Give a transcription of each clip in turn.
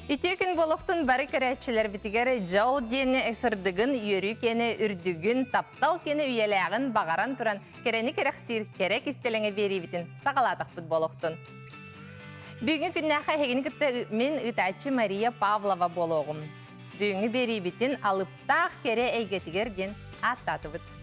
Үтүө күн буолуохтун бары көрөөччүлэрбитигэр дьол диэни сырдыгын, үөрүү киэнэ үрдүгүн, таптал киэнэ үйэлээҕин баҕаран туран кэрэни кэрэхсиир кэрэ кистэлэҥэ биэриибитин саҕалаатахпыт буолуохтун. Бүгүҥҥү күннээххэ эһигини кытта мин ыытааччы Мария Павлова буолуоҕум. Бүгүҥҥү биэриибитин алыптаах кэрэ эйгэтигэр диэн ааттаатыбыт.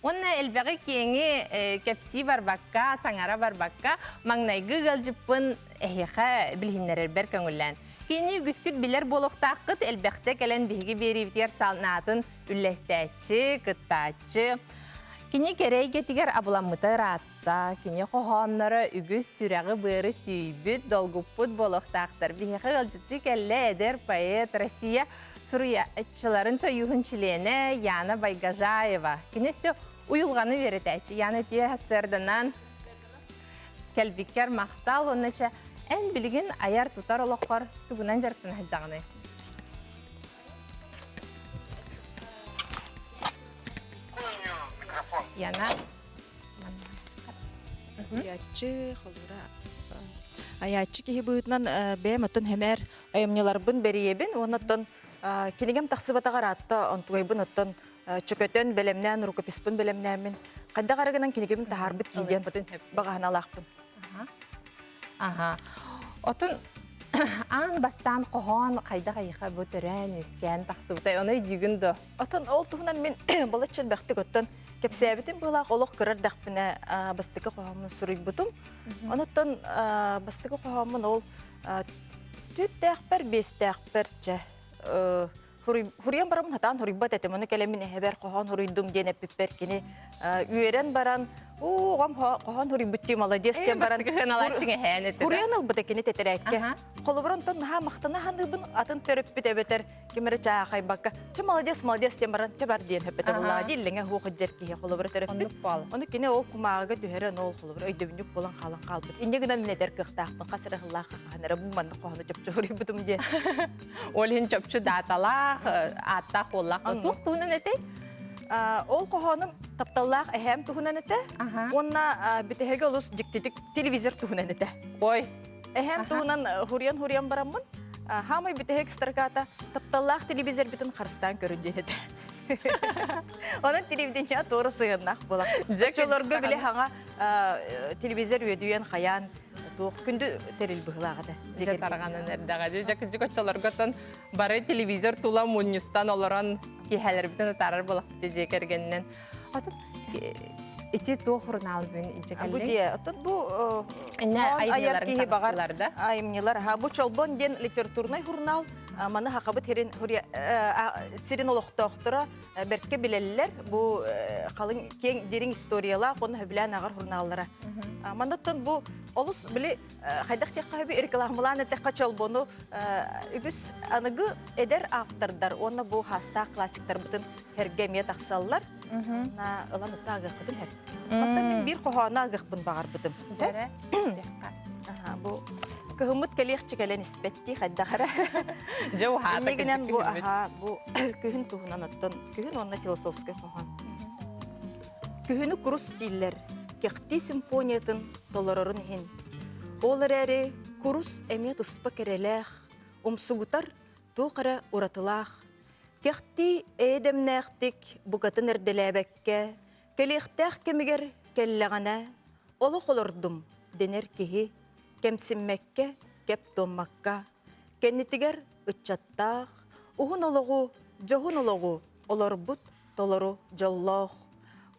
Уонна элбэҕи киэҥи кэпсии барбакка, саҥара барбакка, маҥнайгы ыалдьыппын эһиэхэ билиһиннэрэрбэр көҥүллээн. Кини үгүскүт билэр буолуохтааххыт, элбэхтэ кэлэн биһиги биэриибитигэр санаатын үллэстээччи, кыттааччы. Кини кэрэ эйгэтигэр абыламмыта ыраатта. Кини хоһоонноро үгүс сүрэҕи-быары сүүйбүт, долгуппут буолуохтаахтар. Биһиэхэ ыалдьыттыы кэллэ эдэр поэт, Россия суруйааччыларын сойууһун чилиэнэ Яна Байгожаева. Кини өссө уйулҕаны үөрэтээччи. Яна үтүө сарсыарданан кэлбиккэр махтал уонна чэ эн билигин айар-тутар олоххор тугунан дьарыктана сылдьаҕыный? Яна Айааччы, холура айааччы киһи быһыытынан бэйэм оттон хэмээр айымньыларбын бэрийэбин уонна оттон кинигэм тахсыбатаҕар аатта онтугайбын оттон чөкөтөн бэлэмнээн рукописпын бэлэмнээммин хайдах эрэ гынан кинигэбин таһаарбыт кии диэн баҕаһыналаахпын. Аха. Отун аан бастаан хоһоон хайдах айыха бу төрөөн үөскээн тахсыбытай ону өйдүүгүн дуо? Отон ол туһунан мин балачча элбэхтик оттон кэпсээбитим быылаах олох кыра эрдэхпинэ бастакы хоһооммун суруйбутум. Онуттан бастакы хоһооммун ол түөттээхпэр, биэстээхпэр чэ Хуруйан бараммын хатаан хуруйбат этим. Ону кэлэммин эһэбэр хоһоон хуруйдум диэн эппиппэр кини үөрэн баран уу оҕом хоһоон хуруйбут дии молодец диэн баран хуруйан ылбыта кини тэтэрээккэ. Холобур онтон наһаа махтана саныыбын атын төрөппүт эбэтэр ким эрэ чаахайбакка чэ молодец молодец диэн баран чэ бар диэн хөппөтө буллаҕа дии иллэҥэ хуох дьэр киһи холобура төрөппүт. Ону кини ол кумааҕыга түһэрэн ол холобура өйдөбүнньүк буолан хаалан хаалбыт. Инньэ гынан мин этэр кыахтаахпын хас эрэ сыллаах хаһан эрэ бу маннык хоһоону чопчу хуруйбутум диэн. Ол иһин чопчу дааталаах, ааттаах уоллаах туох туһунан этэй? Ол хоһоонум тапталлаах эһээм туһунан этэ. Уонна бүтэһигэ олус дьиктитик телевизор туһунан этэ. Ой. Эһээм туһунан хуруйан-хуруйан бараммын, хаамай бүтэһик строката тапталлаах телевизорбытын харыстаан көрүн диэн этэ. Онон телевидение туора сыһыаннаах буолар. Дьэ, били хаҥа телевизор үөдүйэн хайаан туох күндү тэрил быһылаах этэ. Дьэ тарҕанан эрдэҕэ. Дьэ кырдьык оччолорготон бары телевизор тула мунньустан олорон киэһэлэрбитин атаарар буолахпыт дьиэ кэргэнинэн. Отут ити туох журнал бүгүн илдьэ кэллиҥ? Бу диэ. Отут бу айар киһи баҕар айымньылар. Бу Чолбон диэн литературнай журнал. Маны хахабыт сирин олохтоохторо бэрткэ билэллэр. Бу халыҥ киэҥ дириҥ историялаах уонна сөбүлээн ааҕар журналлара. Маннаттан бу олус били хайдах диэххэ сөбүй рекламалаан эттэххэ чолбону үгүс аныгы эдэр автордар уонна бу хаастаах классиктарбытын сэргэ эмиэ тахсаллар. На ылан ытта агыахпытын һэр. Оттон мин биир хоһоону агыахпын баҕарбытым. Дьэрэ, Бу кыһыммыт кэлиэхчи кэлэн испэттии хайдах эрэ. Дьэ уһаата Иннигинэн бу аха бу күһүн туһунан оттон күһүн уонна философскай хоһоон. Күһүнү курус дииллэр, кэхтии симфониятын толорорун иһин. Ол эрээри курус эмиэ туспа кэрэлээх, умсугутар туох эрэ уратылаах. Кэхтии эйэ-дэмнээхтик букатын эрдэлээбэккэ, кэлиэхтээх кэмигэр кэллэҕинэ, олох олордум дэнэр киһи кэмсиммэккэ, кэп туоммакка, кэннитигэр ыччаттаах, уһун олоҕу, дьоһун олоҕу олорбут толору дьоллоох.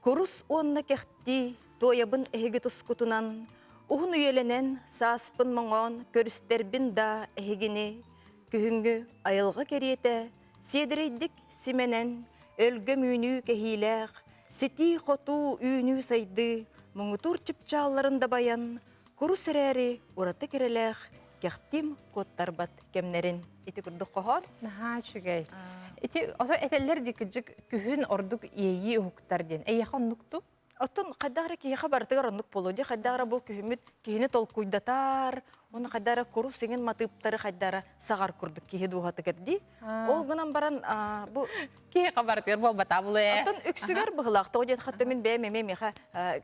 Курус уонна кэхтии туойабын эһиги тускутунан, уһун үйэлэнэн сааспын моҥоон көрүстэрбин да эһигини, күһүҥҥү айылҕа кэриэтэ сиэдэрэйдик симэнэн, өлгөм үүнүү кэһиилээх, ситии-хотуу үүнүү-сайдыы муҥутуур чыпчаалларын дабайан, курус эрээри ураты кэрэлээх кэхтим куоттарбат кэмнэрин ити курдук хоһоон. Наһаа үчүгэй. Ити ото этэллэр дикижик күһүн ордук иэйии уһуктар диэн. Эйиэхэ оннукту? Оттон хайдах эрэ киһиэхэ барытыгар оннук буолуо дии. Хайдах эрэ бу күһүммүт киһини толкуйдатар, Уонна хайдара курус иҥин матыыптары хайдара саҕар курдук киһи дууһатыгар дии. Ол гынан баран бу Киһи хабартыгар буолбата буле. Оттон үксүгэр быһылаах тоҕо диэн хатта мин бэйэм эмиэ миэхэ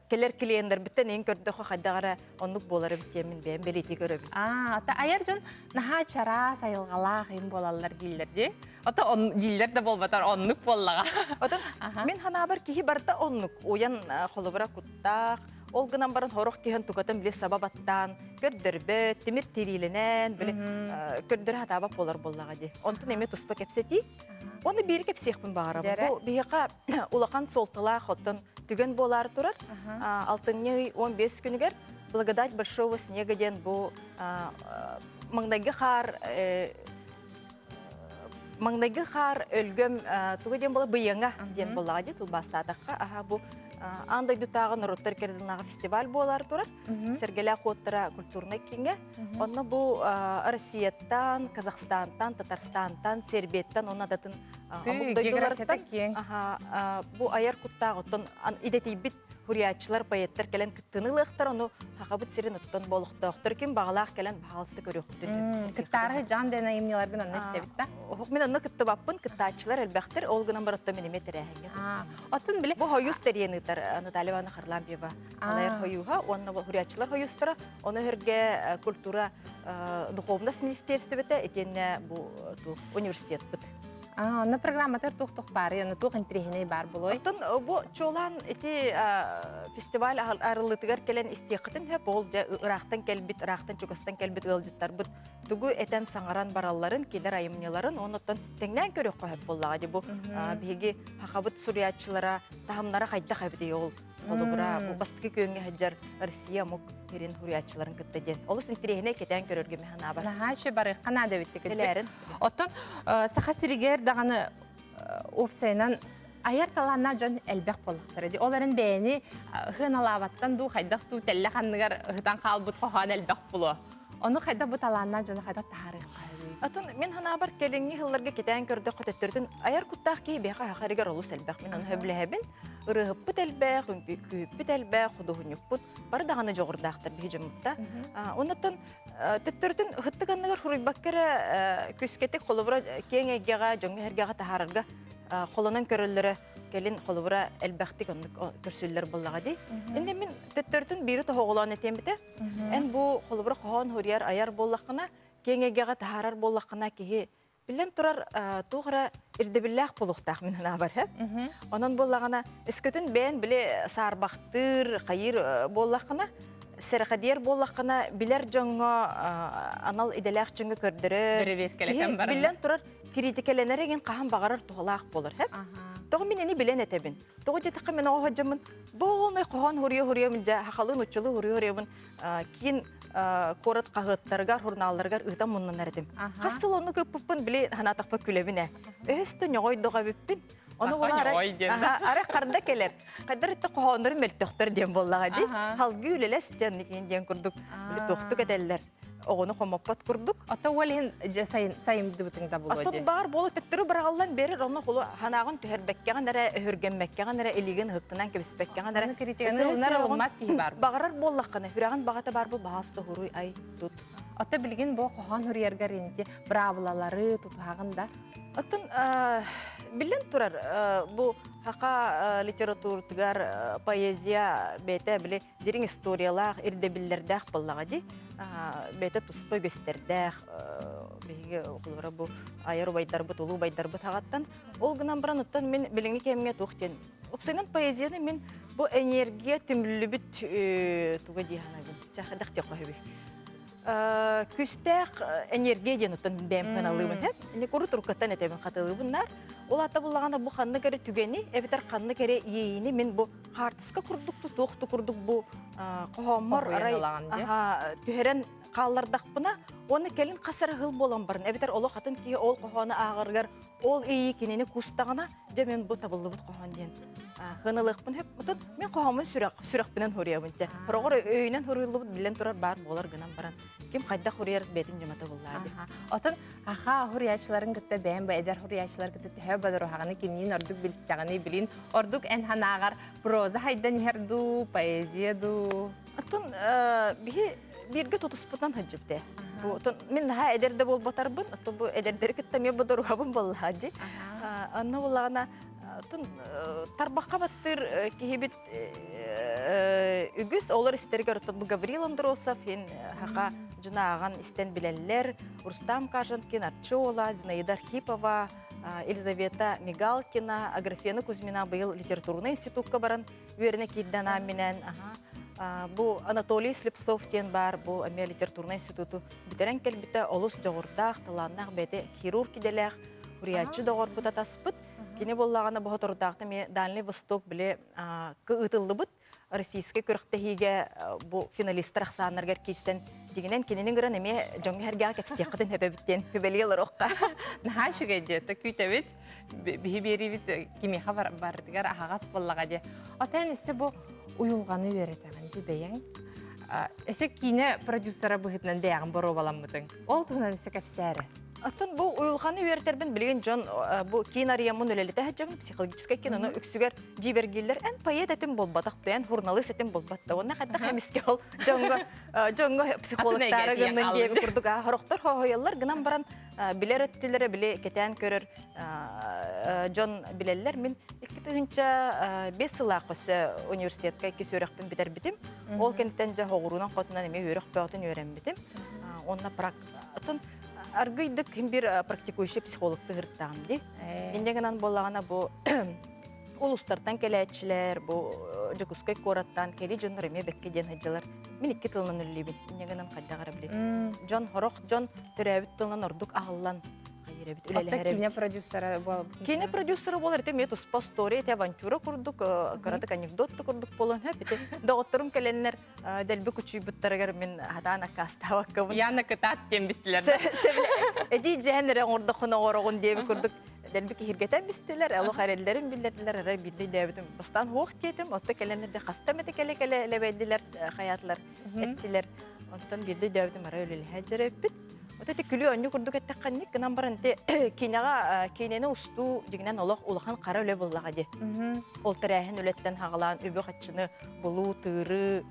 кэлэр клиеннэрбиттэн иин көрдөхө хайдах эрэ оннук буолар эбит диэн мин бэйэм бэлиэтии көрөбүн. Аа, ата айар дьон наһаа чараас айылҕалаах им буолаллар дииллэр дии. Ото он дииллэр да буолбатар оннук буоллаҕа. Отон мин ханаабар киһи барыта оннук уйан холобура куттаах, ол гынан баран хорох киһин тугатын били саба баттаан көрдөрбөт, тимир тириилэнэн били көрдөрө хатаабат буолар буоллаҕа дии. Онтон эмиэ туспа кэпсэтии. Оны биир кэпсиэхпин баҕарабын. Бу биһиэхэ улахан суолталаах оттон түгэн буолаары турар. Алтынньы ый 15 күнүгэр Благодать большого снега диэн бу маҥнайгы хаар маҥнайгы хаар өлгөм тугу диэн буола быйаҥа диэн буоллаҕа дии тылбаастаатахха аха бу аан дойдутааҕы норуоттар иккардынааҕы фестиваль буолаары турар Сэргэлээх уоттара культурнай кииҥҥэ онно бу Россияттан, Казахстантан, Татарстантан, Сербияттан уонна датын омук дойдуларыттан бу айар куттаах оттон идэтийбит хурияччылар, поэттар кэлэн кыттыыны ылыахтар, ону Хахабыт сирин оттон болохтоохтор ким баҕалаах кэлэн баһаалыста көрүөхпүтүн. Кыттаары жан дэн айымньыларгын онно истэбит да? Оһох мин онно кыттыбаппын, кыттааччылар элбэхтэр, ол гынан баран оттон мин эмиэ тэрээһиҥҥэ. Оттон били Бу хойус тэрийэн ыытар Наталья Ивановна Харлампьева Алайар хойууһа уонна хурияччылар хойуустара, ону эргэ культура духовность министерствота итиэннэ бу университетпыт. Онно программатар туох-туох баарый, онно туох интэриэһинэй баар буолуой? Оттон бу чуолаан ити фестиваль арыллыытыгар кэлэн истиэххитин сөп, ол дьэ ыраахтан кэлбит, ыраахтан чугастан кэлбит ыалдьыттарбыт тугу этэн саҥаран баралларын, кинилэр айымньыларын, оннуттан тэҥнээн көрүөххэ сөп буоллаҕа дии бу биһиги хахабыт суруйааччылара таһымнара хайдах эбитий ол Холобура, бу бастакы күөҥҥэ сылдьар Россия омук сирин суруйааччыларын кытта диэн. Олус интэриэһинэй кэтээн көрөргө мин санаабар. Наһаа үчүгэй барыахха наада эбит Кэлээрин. Оттон Саха сиригэр даҕаны уопсайынан айар талааннаах дьон элбэх буоллахтара дии. Ол эрэн бэйэни сыаналаабаттан дуу, хайдах дуу тэллэх анныгар ыһытан хаалбыт хоһоон элбэх буолуо. Ону хайдах бу талааннаах дьону хайдах таһаарыахха сөбүй? Атын мин санаабар кэлиҥҥи сылларга кэтээн көрдөххө төттөрүтүн айар куттаах киһи биһиэхэ саха олус элбэх. Мин ону сөбүлэһэбин. Ырыаһыппыт элбэх, үҥкүүһүппүт элбэх, худуоһунньукпут бары даҕаны дьоҕурдаахтар биһи дьоммутта. Оннуттан төттөрүтүн ыһыттык анныгар суруйбакка эрэ күскэтик холобура киэҥ эйгэҕэ, дьоҥҥо-сэргэҕэ таһаарарга холонон көрөллөрө кэлин холобура элбэхтик оннук көрсүллэр буоллаҕа дии. Инде мин төттөрүтүн биири тоһоҕолоон этиэм этэ. Эн бу холобура хоһоон суруйар айар буоллаххына, киэҥ эйгэҕэ таһаарар буоллаххына киһи Биллэн турар, туох эрэ ирдэбиллээх буолуохтаах мин санаабар һэ. Онон буоллаҕына, өскөтүн бэйэн били саарбахтыыр, хайыыр буоллаххына, сэрэхэдийэр буоллаххына, билэр дьоҥҥо анал идэлээх дьоҥҥо көрдөрөр. Бэрэбиэркэлэтэн баран. Биллэн турар, кириитикэлэнэр игин хаһан баҕарар туһалаах буолар һэ. Тоҕо мин ини билэн этэбин. Тоҕо диэтэххэ мин оҕо сылдьаммын, буолунай хоһоон хуруйа-хуруйабын дьэ, хахалыы нуччалыы хуруйа-хуруйабын киин куорат хаһыаттарыгар, журналларыгар ыытан муннанар этим. Хас сыл оннук ыппыппын били санаатахпа күлэбин ээ. Өһөс да ньоҕойдох эбиппин. Ону арай харда кэлэр. Хайдар итте хоһооннору мөлтөхтөр диэн буоллаҕа дии. Халгыы үлэлэс дьанникин диэн курдук били туохтук этэллэр. Оҕону хомоппот курдук. Ото ол иһин дьэ сайын сайымдыбытыҥ да буолуо Оттон баар буолу төттөрү быраҕыллан биэрэр, онно холу ханаҕын түһэрбэккэҕин эрэ, өһүргэммэккэҕин эрэ, илиигин ыһыктынан кэбиспэккэҕин эрэ. Критиканы ылынар ылыммат киһи баар. Баҕарар буоллаххына, сүрэҕин баҕата баар бу баҕас тоһуруй ай тут. Отто билигин бу хоһоон суруйаргар инти быраабылалары тутуһаҕын да? Оттон биллэн турар, бу хака литературатыгар поэзия бэйэтэ били дириҥ историялаах, ирдэбиллэрдээх буоллаҕа дии. Бэйэтэ туспа үгэстэрдээх биһиги холобура бу айар убайдарбыт, улуу убайдарбыт аҕаттан. Ол гынан баран оттон мин билиҥҥи кэмҥэ туох диэн Уопсайынан поэзияны мин бу энергия түмүллүбүт туга дии санаабын. Чахадах диэххэ сөбүй. Күүстээх энергия диэн оттон бэйэм ханалыыбын һэп. Ини куру туруккаттан этэбин хатылыыбын наар. Ол ата буллаҕына бу ханнык эрэ түгэни эбэтэр ханнык эрэ иэйиини мин бу хаартыска курдук туох курдук бу хоһооммор арай түһэрэн хааллардахпына уонна кэлин хас эрэ сыл буолан баран эбэтэр олох атын киһи ол хоһоону ааҕарыгар ол иэйии кинини кустаҕына дьэ мин бу табыллыбыт хоһоон диэн хыналыахпын сөп отут мин хоһооммун сүрэх сүрэхпинэн суруйабын чэ хороҕор өйүнэн суруйуллубут биллэн турар баар буолар гынан баран ким хайдах суруйар бэйэтин ньымата буллаа дии Отон аха хуруйааччыларын кытта бэйэм бу эдэр хуруйааччылар кытта төһө бодоруһаҕыны кимниин ордук билсэҕиний билин ордук эн санааҕар проза хайдан иһэр дуу поэзия дуу Оттон биһи бииргэ тутуспутунан сылдьыбыта. Бу мин наһаа эдэр да буолбатарбын, оттон бу эдэрдэри кытта эмиэ бодоруһабын буоллаҕа дии. Онно буоллаҕына тарбахха баттыыр киһибит үгүс олор истэригэр оттон бу Гаврил Андросов ин хаха дьоно ааҕан истэн билэллэр. Рустам Кажанкин, Арчола, Зинаида Архипова, Елизавета Мигалкина, Аграфена Кузьмина быйыл литературнай институкка баран үөрэнэ киирдэ анаан-минээн. Бу Анатолий Слепцов диэн баар бу эмиэ литературнай институту бүтэрэн кэлбитэ олус дьоҕурдаах, талааннаах бэйэтэ хирург идэлээх уруйааччы доҕорбут атаспыт. Кини буоллаҕына бу соторутаахта эмиэ Дальний Восток били ыытыллыбыт российскай күрэхтэһиигэ бу финалистар ахсааннарыгар киирсэн дьиҥинэн кинини ыҥыран эмиэ дьоҥҥо сэргэҕэ кэпсиэххитин сөп диэн сүбэлии олоруохха. Наһаа үчүгэй диэ, күүтэбит. Биһи биэриибит кимиэхэ барытыгар аһаҕас буоллаҕа диэ. Отон өссө бу уйулҕаны үөрэтэҕин дии бэйэҥ. Өссө киинэ продюсера быһыытынан бэйэҕин боруобаламмытыҥ. Ол туһунан өссө кэпсээрэ. Оттон бу уйулҕаны үөрэтэрбин билигин дьон бу киин арыйаммын үлэлэтэ сылдьабын, психологическай киин, ону үксүгэр дьиибэргииллэр. Эн поэт этим буолбатах эн журналист этим буолбат да. Уонна хайдах эмискэ ол дьоҥҥо дьоҥҥо психологтаары гыннын диэби курдук хорохтор хоһуйаллар гынан баран билэр өттүлэрэ били кэтээн көрөр дьон билэллэр. Мин 2005 сылаах өссө университетка иккис үөрэхпин бүтэрбитим. Ол кэнниттэн дьэ хоҕуруунан хотунан эмиэ үөрэх бөҕөтүн үөрэммитим. Онно Оттон аргыйдык ким бир практикующий психолог тыһыртаҕым дии. Инньэ гынан буоллаҕына бу улустартан кэлээччилэр, бу Дьокуускай куораттан кэли дьоннор эмиэ бэккэ диэн сылдьалар. Мин икки тылынан үлэлиибин. Инньэ гынан хайдах эрэ билин. Дьон хорох дьон төрөөбүт тылынан ордук аһыллан хайыр эбит, үлэлэһэр эбит. Киинэ продюсера буолбут. Киинэ продюсера буолар ити эмиэ туспа история, ити авантюра курдук, кыратык анекдот да курдук буолуон сөп. Ити доҕотторум кэлэннэр дэлби кучуйбуттарыгар мин хатаан аккаастаабаккабын. Яна кытаат диэн бистилэр. Эдии дьэһэн эрэ оҥордоххуна оҥороҕун диэби курдук дэлби киһиргэтэн бистилэр, олох эрэллэрин биллэрдилэр, эрэ биирдэ өйдөөбүтүм. Бастаан хуох диэтим, отто кэлэннэр хаста эмэтэ кэлэ-кэлэ лэбэйдилэр, хайаатылар, эттилэр. Онтон биирдэ өйдөөбүтүм, ара үлэлэһэ дьэрээппит. Вот эти күлүү онньу курдук эттэххинник гынан баран ити киинэҕэ киинэни устуу дьиҥинэн олох улахан хара үлэ буоллаҕа дии. Ол тэрээһин үлэттэн хаҕалаан үбү-хаччыны булуу, тыырыы,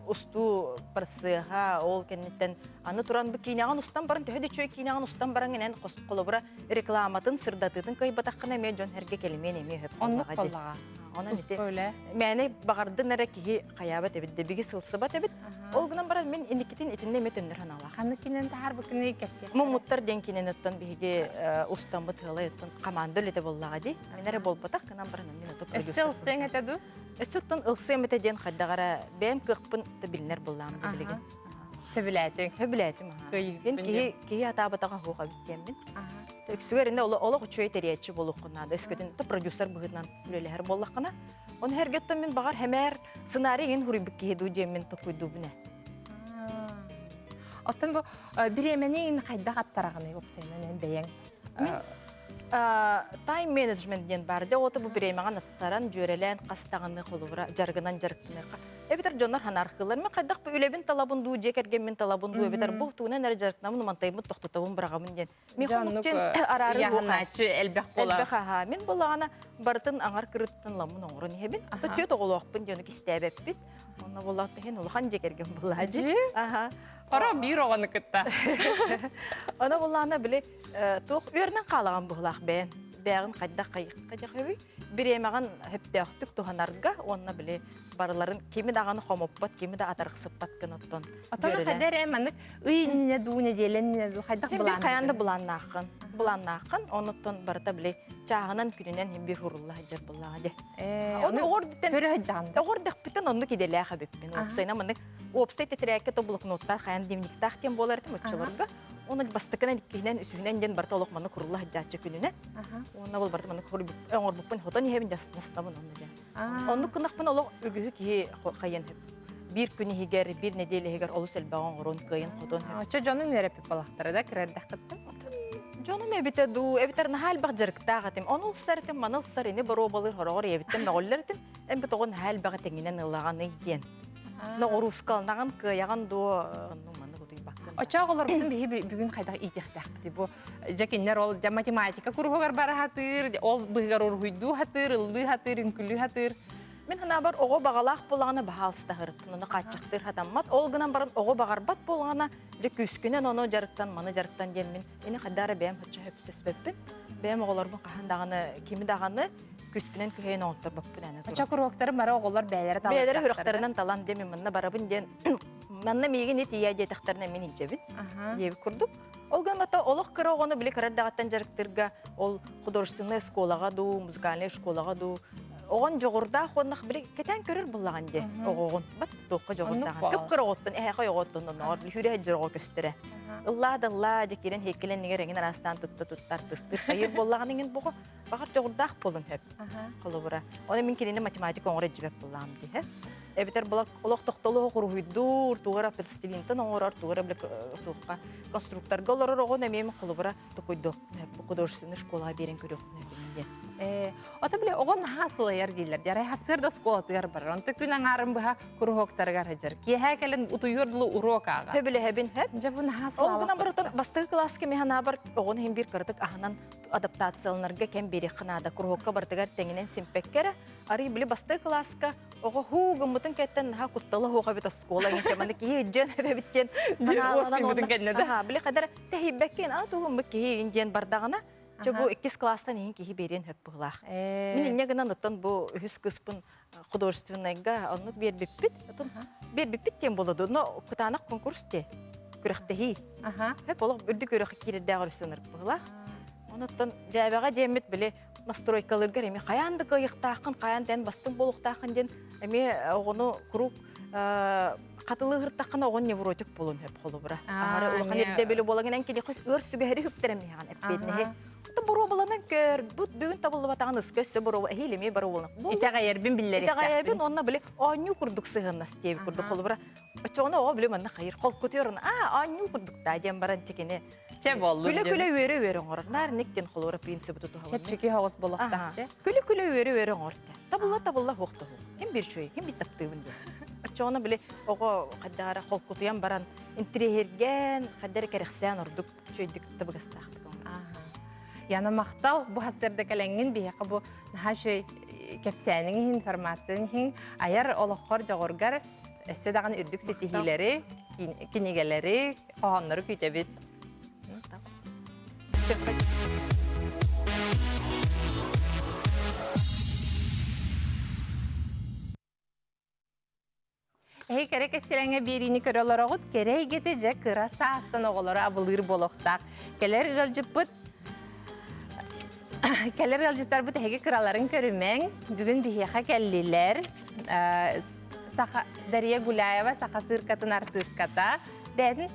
устуу процеһа ол кэнниттэн аны туран бу киинэҕин устан баран төһө да үчүгэй киинэҕин устан баран гынан холобура рекламатын сырдатыытын кыайбатаххына эмиэ дьон сэргэ кэлимиэн эмиэ сөп Оннук буоллаҕа. Онон ити мээнэ баҕардын эрэ киһи хайаабат эбит, дэбиги сылсыбат эбит. Ол гынан баран мин инникитин итиннэ эмиэ төннөр санаалаах. Ханнык кинен таһаарбыккыный кэпсиэх. Муммуттар диэн кинини биһиги устаммыт ыалай оттон команда үлэтэ буоллаҕа дии. Мин эрэ буолбатах гынан баран мин ото Өссө ылсыаҥ этэ дуу? Өссө оттон ылсыам этэ диэн хайдах эрэ бэйэм кыахпын да билинэр буоллаҕым да билигин. Сөбүлээтиҥ. Сөбүлээтим аха. Мин киһи киһи атаабатаҕа суох эбит диэммин. Үксүгэр иннэ олох үчүгэй тэрийээччи буолуоххун наада. Өскөтүн продюсер быһыытынан үлэлэһэр буоллаххына. Ону эргеттэн мин баҕар хэмээр сценарий иҥин хуруйбут киһи дуу диэммин токуйдуубун ээ. Оттон бу бириэмэни иҥин хайдах аттараҕыный уопсайынан эн бэйэҥ? Тайм менеджмент диэн баар. Дьэ ото бу бириэмэҕин аттаран, дьүөрэлээн хас даҕаны холобура дьарыгынан дьарыктаныахха. Эбэтэр дьоннор ханаархыыллар. Мен хайдах бу үлэбин талабын дуу, дьиэ кэргэммин талабын дуу, эбэтэр бу тугунан эрэ дьарыктанабын, мантайбын тохтотобун, быраҕабын диэн. Мин араары ыйааһынааччы элбэх буолар. Элбэх аха. Мин булаҕана барытын аҥар кырыттан ламмын оҥорон иһэбин. Ата түөт оҕолоохпун диэн кистээбэппит. Онно буоллаах иһин улахан дьиэ кэргэн буллаадьы. Аха. Хоро биир оҕону кытта. Оно буллаана били туох үөрнэн хаалаҕан быһылаах бэйэн. Бэйэҕин хайдах хайдах бириэмэҕин хөптөөхтүк туһанарга уонна били барыларын кими даҕаны хомоппот, кими да атарахсыппат гына оттон. Оттон хайда эрэ маннык ый иннинэ дуу, нэдиэлэ иннинэ дуу хайдах былаан? Хайаан да былааннааххын. Былааннааххын, онуттан барыта били чааһынан күнүнэн хим бир хурулла сылдьар буоллаҕа дии. Оны көрө сылдьаҕын. Оҕор дэхпитин оннук идэлээх эбиппин. Уопсайынан маннык уопсай тэтэрээккэ то блокноттаах хайаан дневниктаах диэн буолар этим оччолорго. Оны бастакынан, иккиһинэн, үсүһүнэн диэн барыта олох маннык хурулла сылдьааччы күнүнэн. Уонна ол барыта маннык оҥорбуппун хотон иһэбин дьастабын онно диэн. Оннук гынахпын олох үгүһү киһи хайыан сөп. Биир күн иһигэр, биир нэдиэлэ иһигэр олус элбэҕи оҥорон, кыайан хотон сөп. Оччо дьонуҥ үөрэппит балахтара да кырардаххыттан? Дьонум эбитэ дуу, эбитэр наһаа элбэх дьарыктаах этим. Ону ылсар этим, маны ылсар, ини боруобалыыр хороҕор ийэбиттэн мөҕүллэр этим. Эн бит оҕо наһаа элбэҕи тэҥинэн ылаҕаный диэн. Ноҕуруускаланаҕын, кыайаҕын дуо, онну маннык утуйбаккын. Оччо оҕолорбутун биһи бүгүн хайдах иитиэхтээхпитий бу дьэ кинилэр ол дьэ математика куруһугар бара сатыыр, ол быһыгар уруһуйдуу сатыыр, ыллыы сатыыр, үҥкүлүү сатыыр. Мин санаабар оҕо баҕалаах буоллаҕына баһаалыста сырыттын, ону хааччахтыыр сатаммат. Ол гынан баран оҕо баҕарбат буоллаҕына, дьэ күүскүнэн ону дьарыктан, маны дьарыктан диэн мин ини хайдах эрэ бэйэм соччо сөпсөспөппүн. Бэйэм оҕолорбун хаһан даҕаны, кими даҕаны күүспүнэн күһэйэн оҥотторбоппун аны туран. Очо куруоктары бары оҕолор бэйэлэрэ талан Бэйэлэрэ сүрэхтэринэн талан диэн мин манна барабын диэн манна миигин ит ийэ диэтэхтэринэ мин илдьэбин диэбит курдук. Ол гынан олох кыра оҕону били кыра эрдэҕиттэн дьарыктыырга ол художественнай школаҕа дуу, музыкальнай школаҕа дуу оҕон дьоҕурдаах уонна били кэтээн көрөр буллаҕын дии оҕоҕун. Бат туохха дьоҕурдааҕын. Кып кыра оҕоттон эһээхэй оҕоттон оннооҕор били хүрэ сылдьар оҕо көстөрө. Ыллаа да ыллаа дьэ киирэн һиэккилэн нигэр эҥин араастаан тутта тутта артыстыыр хайыр буоллаҕын иҥин буҕу баҕар дьоҕурдаах буолун сөп. Холобура. Оны мин кинини математика оҥоро илдьибэт буллаҕым дии. Эбэтэр була олох тохтолуох уруһуйдуур, тугу эрэ пластилинтан оҥорор, тугу эрэ туохха конструкторга олорор оҕону эмиэ холобура токуйдуох художественный школаҕа биэрэн көрүөхпүн диэн. Э, ото бile оҕо наһаа сылайар дииллэр. Дьарай хасыар да оскуолатыгар барар. Онто күн аҥаарын быһа куруһуоктарыгар сылдьар. Киэһэ кэлэн утуйуор дылы уруок ааҕар. Сөбүлэһэбин, хөп. Дьэ бу наһаа Ол гынан барытын бастакы кылааска мин санаабар оҕону иһин биир кыратык аһынан адаптацияланарга кэм биэриэххэ наада. Куруһуокка барытыгар тэҥинэн симпэккэ эрэ, арый били бастакы кылааска оҕо һуу гыммытын кэттэн наһаа куттала суох эбит оскуола иҥин маны киһи дьэн эбит диэн уоскуйбутун кэннэ да били хадара тэһийбэккин а тугуммут киһи иин диэн бардаҕына чэ бу иккис класстан иһин киһи биэриэн хөп быһылаах мин инньэ гынан оттон бу үһүс кыспын художественнайга оннук биэрбиппит отон биэрбиппит диэн буолла но кытаанах конкурс те күрэхтэһии хөп олох үрдүк үөрэх киирэрдээх өрүсүн быһылаах онуттан дьээбэҕэ диэммит били настройкалыыргар эмиэ хайаан да кыайыахтааххын, хайаан да эн бастыҥ буолуохтааххын диэн эмиэ оҕону куруук хатылыы ыһыртаххына оҕон невротик буолуон сөп холобура. Аһары улахан ирдэбили буолан эн киниэхэ ыар сүгэһэри үктэрэн иһэҕин эппиэтинэһи. Ото боруобаланан көр, бу бүгүн табыллыбатаҕын ыска өссө боруоба эһиил эмиэ боруобаланах. Итэҕэйэрбин биллэриэхтээхпин. Итэҕэйэбин уонна били оонньуу курдук сыһыаннас диэбит курдук холобура. Оччоҕуна оҕо били манна хайыр холкутуйар аа оонньуу курдуктаа диэн баран чекини Чэ боллун Күлэ-күлэ үөрэ-үөрэ оҥорор. Наар ник диэн холуора принцибы тутуһабын. Чэпчэки соҕус буолуохтаах дии. Күлэ-күлэ үөрэ-үөрэ оҥор дии. Табылла-табылла суох да суох. Ким биир үчүгэй, ким биир таптыыбын диэн. Оччоҕуна били оҕо хайдах эрэ холкутуйан баран интириэһиргээн, хайдах эрэ кэрэхсээн ордук үчүгэйдик табыгастаахтык оҥорор. Яна махтал бу хасырда кэлэҥҥин биһиэхэ бу наһаа үчүгэй кэпсээниҥ иһин, информациян иһин айар олоххор дьоҕургар өссө даҕаны үрдүк ситиһиилэри, кинигэлэри, хоһооннору күүтэбит. Эһи кэрэ кэстилэҥҥэ биэриини көрө олороҕут, кэрэ эйгэтэ дьэ кыра саастан оҕолору абылыыр буолуохтаах. Кэлэр ыалдьыппыт Кэлэр ыалдьыттарбыт эһиги кыраларын көрүмэҥ. Бүгүн биһиэхэ кэллилэр. Саха Дария Гуляева саха сыыркатын артыыската. Бэйэтин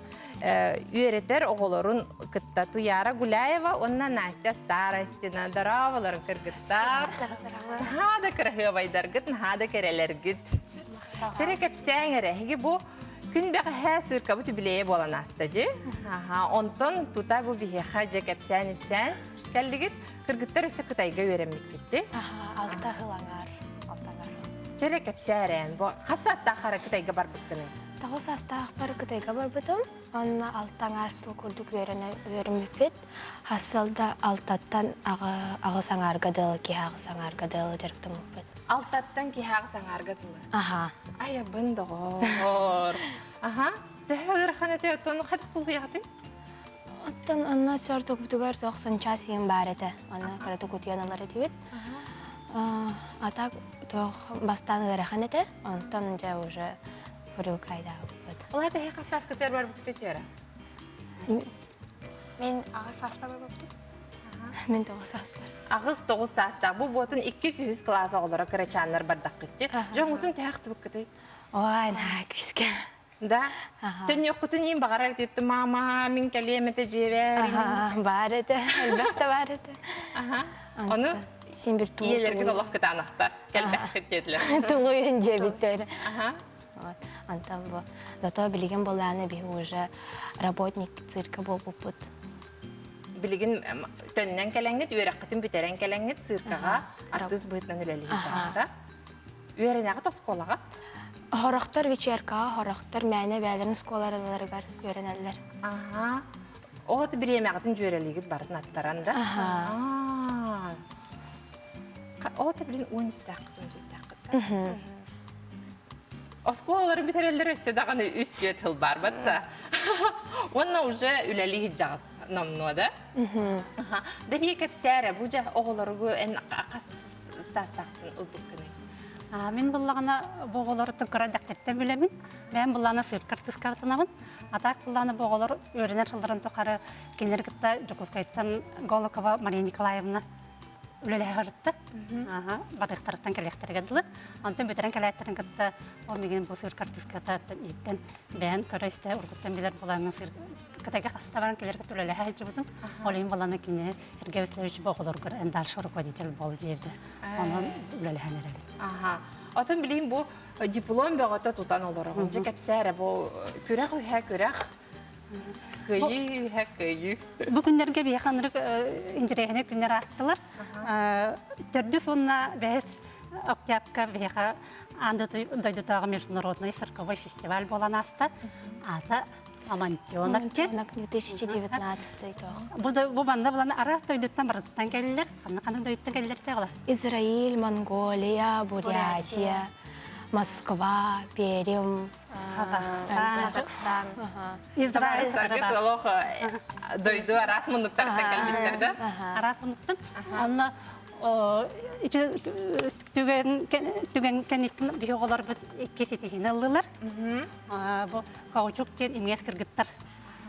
үөрэтэр оҕолорун кытта Туяра Гуляева уонна Настя Старостина. Дорооболорун кыргыттар. Наһаа да кыраһыабайдаргыт, наһаа да кэрэлэргит. Чэрэ кэпсээҥ эрэ. Эһиги бу күн бэҕэһээ сыыркабыт үбүлүөйэ буолан ааста дии. Аха, онтон тута бу биһиэхэ дьэ кэпсээн-ипсээн кэллигит. Кыргыттар өссө Кытайга үөрэммиккит дии. Аха, алта сыл аҥаар. Алта аҥаар. Чэрэ кэпсээрээн, бу хас саастаах хара Кытайга барбыккыный? Тоҕус саастаахпар Кытайга барбытым. Онно алта аҥаар сыл курдук үөрэнэ үөрэммиппит. Хас сыл да алтаттан аҕыс аҥаарга дылы киһи аҕыс аҥаарга дылы дьарыктаммыппыт. Алтаттан киһи аҕыс аҥаарга дылы. Аха. Айабын доҕоор. Аха. Төһө ыарахан этэ оттон хайдах тулуйаҕытый? Оттон онно сор тукпутугар тохсон час иин баар этэ. Онно кыратык утуйан ылар этибит. А так туох бастаан ыарахан этэ. Онтон дьэ уже привыкайдаабыппыт. Ол это хас сааскытыгар барбыккыт үөрэ? Мин аҕыс сааспар барбыппытым. Мин тоҕус сааспар. Аҕыс тоҕус саастаах. Бу буотун иккис үһүс кылаас оҕолоро кырачааннар бардаххыт дии. Дьоҥҥутун төһө ахтыбыккытый? Ой, наһаа күүскэ. Да? Төннүөххүтүн иин баҕарар этиттэ мама, мин кэлиэм этэ дьиэбэр. Баар этэ, элбэх да баар этэ. Ону син бир ийэлэргит олох кытаанахтар, кэлбэххит диэтилэр. Тулуйун диэбиттэр. Антон бу зато билигин буолааны биһи уже работник цирка буолбуппут. Билигин төннөн кэлэҥҥит, үөрэххитин бүтэрэн кэлэҥҥит циркаҕа артыыс быһыытынан үлэлиир дьаһалта. Үөрэнэҕит оскуолаҕа? Хорохтор вечеркаҕа, хорохтор мээнэ бэйэлэрин оскуолаларыгар үөрэнэллэр. Аха. Ол аты бириэмэҕитин дьүөрэлиигит барытын аттаран да? Аха. Ол аты билин 13-тээххит, 14-тээххит да? Оскуолаларын бүтэрэллэр өссө даҕаны үс түөрт сыл бар батта. Уонна уже үлэлии сылдьаҕыт номнуо да? Дария кэпсээрэ, бу дьэ оҕолоругу эн хас саастаахтын ылбыккыный? Мин буллаҕына бу оҕолору кыра дэхтэртэн билэбин. Бэйэм буллаҕына сыыркар тыскаратынабын. А так буллаҕына бу оҕолор үөрэнэр сылларын тухары кинилэри кытта Дьокуускайтан Голокова Мария Николаевна үлэлэһэ сырытта. Барыахтарыттан кэлиэхтэригэр дылы. Онтон бүтэрэн кэлээттэрин кытта ол мигин бу сыыр картыската ииттэн бэйэн көрө-истэ уруккуттан билэр буолаҥҥын сыыр Кытайга хаста баран кэлэр кытта үлэлэһэ сылдьыбытым. Ол иһин баланы кини Сергей Васильевич бу оҕолоргор эн дальше руководитель буол диэбитэ. Онон үлэлэһэн эрэбит. Аха. Отон билигин бу диплом бөҕөтө тутан олороҕун. Дьэ кэпсээ эрэ бу күрэх үһэ күрэх Кыайыы үһэ кыайыы. Бу күннэргэ биһиэхэ ынырык интэриэһинэй күннэр аастылар. Төрдүс уонна бэһис октябка биһиэхэ аан дойдутааҕы международный цирковой фестиваль буолан ааста. Аата Амантионок диэн. 2019 тоох. Бу бу манна булан араас дойдуттан барыттан кэллилэр. Ханна ханнык дойдуттан кэллилэр теҕла? Израиль, Монголия, Бурятия, Москва, Пермь, Казахстан. Израиль. Олох дойду араас муннуктарыттан кэлбиттэр да? Араас муннуктан. Онно ити түгэн түгэн кэнниттэн биһи оҕолорбут икки ситиһиини ыллылар. Бу каучук диэн имиэс кыргыттар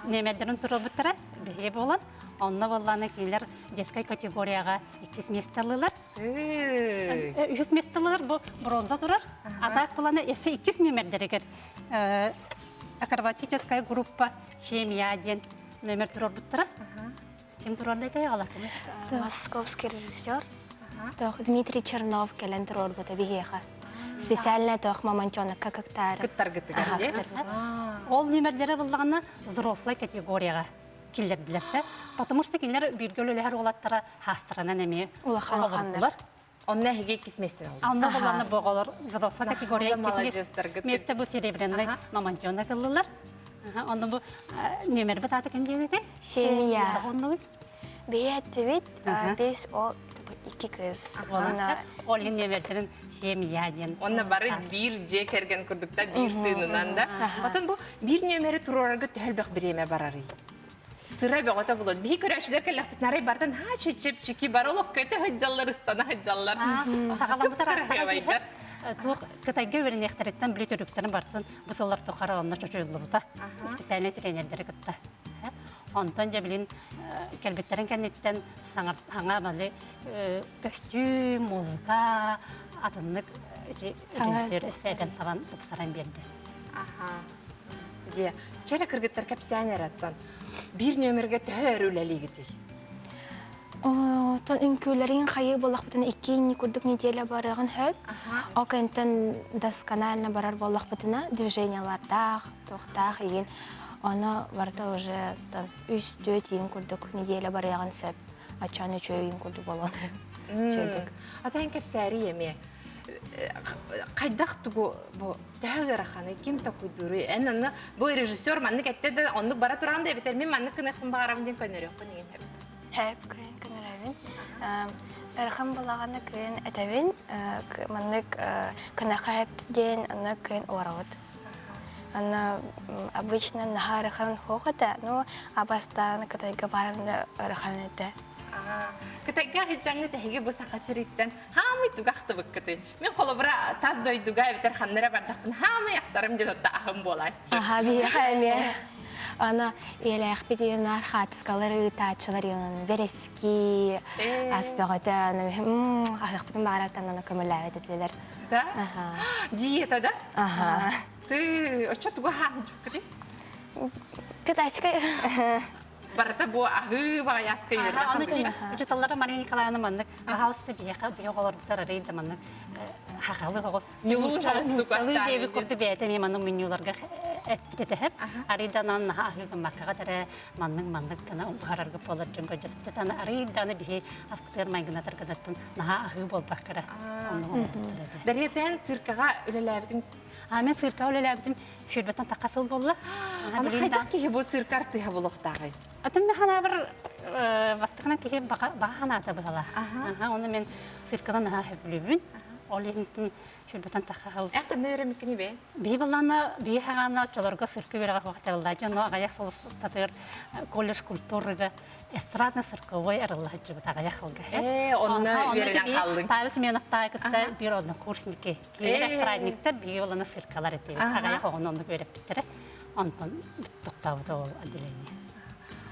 нүөмэрдэрин туруорбуттара биһиги буолан онно буоллаана кинилэр детскай категорияҕа иккис миэстэ ыллылар. Үһүс миэстэ ыллылар бу бронза турар. Атаак булана эссе иккис нүөмэрдэригэр акробатическая группа «Семья» диэн номер туруорбуттара. Ким туруорда этэй аҕала? Московский режиссер Тох Дмитрий Чернов кэлэн туруорбута биһиэхэ. Специально тох мамонтенокка кыттаары. Кыттаргытыгар дии. Ол нүмердэрэ буллаҕына взрослай категорияҕа киллэрдилэрсэ. Потому что кинилэр бииргэ үлэлэһэр уолаттара хаастаранан эмиэ Улахан олордулар. Онно эһиги иккис миэстэни ылдылар. Онно буллаҕына бу оҕолор взрослая категория иккис миэстэ бу серебряный мамонтенок ыллылар. Онно бу нүмербит аата ким диэн этэй? Семья. Оннугун? Биһи эттибит, биэс ол икки кыз. Онно ол иһин нүөмэрдэрин семья диэн. Онно бары биир дьиэ кэргэн курдуктар биир тыынынан да. Отон бу биир нүөмэри туруорарга төһө элбэх бириэмэ барарый? Сыра бөҕөтө булат. Биһи көрөөччүлэр кэллэхпитинэ арай бартан ха чэпчэки бар олох көтө сылдьаллар, ыстана сылдьаллар. Саҕаламмытар туох Кытайга үөрэниэхтэриттэн били төрүктэрин бартын бу сыллар тухары онно чочуйуллубута. Специальный тренердери кытта. Онтон дьэ билин кэлбиттэрин кэнниттэн саҥа бали көстүүм, музыка атыннык ити режиссер өссө эбэн сабан тупсаран биэрдэ. Аха. Дьэ, чэрэ кыргыттар кэпсээн эрэ оттон. Биир нүөмэргэ төһө өр үлэлиигитий? Оттон үҥкүүлэрин хайыы буоллахпытына икки инни курдук неделя барыаҕын сөп. Ол кэнниттэн досконально барар буоллахпытына движениялардаах, туохтаах игин ону барыта уже үс-түөрт иин курдук неделя барыаҕын сөп. Аччаан үчүгэй иин курдук буолуон үчүгэйдик. Ата эн кэпсээри эмиэ хайдах тугу бу төһө ыараханый ким толкуйдууруй эн онно бу режиссер маннык эттэ да оннук бара туран да эбэтэр мин маннык гыныахпын баҕарабын диэн көннөрүөххүн игин эбит Хэп күн көнөрөбүн. Ыарахан булаҕана күн этэбин маннык кынаха хэп диэн аны күн уорабыт. Аны обычно наһаа ыарахан суох этэ, но абастаан Кытайга баран ыарахан этэ. Кытайга сылдьаҥҥыт эһиги бу Саха сириттэн хаамый тугу ахтыбыккытый? Мин холобура тас дойдуга эбэтэр ханна эрэ бардахпын хаамый ахтарым диэн отто аһым буолааччы. Аха, биһиэхэ эмиэ аны ийэлээхпит ийэнаар хаартыскалар ыытааччылар ийэнэн бэрэски ас бөҕөтө аны аһыахпытын баҕараттан аны көмөлөөбөт этилэр. Да? Аха. Диета да? Аха. Ты оччо тугу аһаан дьуккутуй? Китайскай Барыта бу аһыы баҕайаска үөрэх. Учуталлара Мария Николаевна маннык пожалуйста биһиэхэ биһи оҕолорбутар арый да маннык хахалы оҕус Ньулуун холустук астаан диэби курдук бэйэтэ эмиэ маннык менюларга эппит этэһэп арый да анан наһаа аһыы гыммаккаҕа эрэ маннык маннык гына буһарарга буолар дьон көрдөспүт аны арый да аны биһи аспытыгар майгынатар гынаттан наһаа аһыы буолбакка эрэ оннук оҥорбуттар этэ. Дарья циркаҕа үлэлээбитиҥ Мен циркаҕа үлэлээбитим сүүрбэттэн тахха сыл буолла. Аны хайдах киһи бу цирка артыыһа буолуохтааҕый? Атын мен ханаабар бастакынан киһи баҕа ханаата быһалаах. Оны мен цирканы наһаа сөбүлүүбүн. Ол иһин сүрбэтэн тахха хыл. Эх, нөрөмүккүнү бе? Биһи баллана биһи хаҕана чолорго сыркы үөрэҕэ хуохталла дьоно аҕыйах сыл устатыгар колледж культурыга эстрадно-цирковой арылла сылдьыбыт аҕыйах сылга. Ээ, онно үөрэнэн хааллыҥ. Павел Семеновтааҕы кытта биир однокурсники. Кинилэр эстрадниктар, биһиги олоно циркалар этибит. Аҕыйах оҕону оннук үөрэппиттэрэ. Онтон тохтообута ол отделение.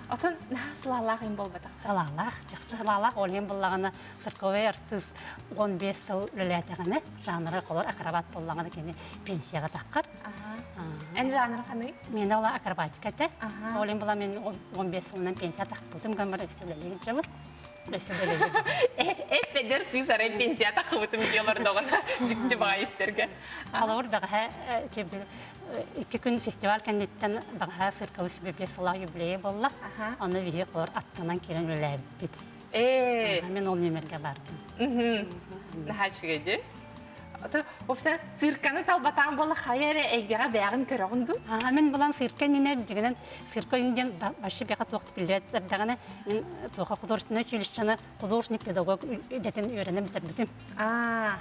Отон наһаа сылаалаах им буолбатах. Сылаалаах, чахчы сылаалаах. Ол иһин буллаҕына цирковой артыыс 15 сыл үлэлээтэҕинэ, жанры холор акробат буоллаҕына кини пенсияҕа таххар. Эн жанры ханый? Миэнэ ол акробатика этэ. Ол иһин була мин 15 сылынан пенсия тахпытым гаммар өссө үлэлии сылдьабын. Өссө үлэлии. Эппедер кыыс арай пенсия таххыбытым дии олордоҕуна дьикти баҕайы истэргэ. Холобур бэҕэһээ Икки күн фестиваль кэнниттэн баҕаһаа цирковый 25 сыллаах юбилейа буолла. Ону биһиги холор аттанан киирэн үлэлээбиппит. Ээ. Мин ол нүөмэргэ бардым. Наһаа үчүгэй дии. Опса цирканы талбатаан буола хайа эрэ эйгэҕэ бэйэҕин көрөҕүн дуу? Аа, мин булан цирка иннинэ дьигинэн цирка диэн вообще бэҕэ туох биллибэт эрдэҕинэ мин туоха художественное училищены художник педагог идэтин үөрэнэн бүтэрбитим. Аа.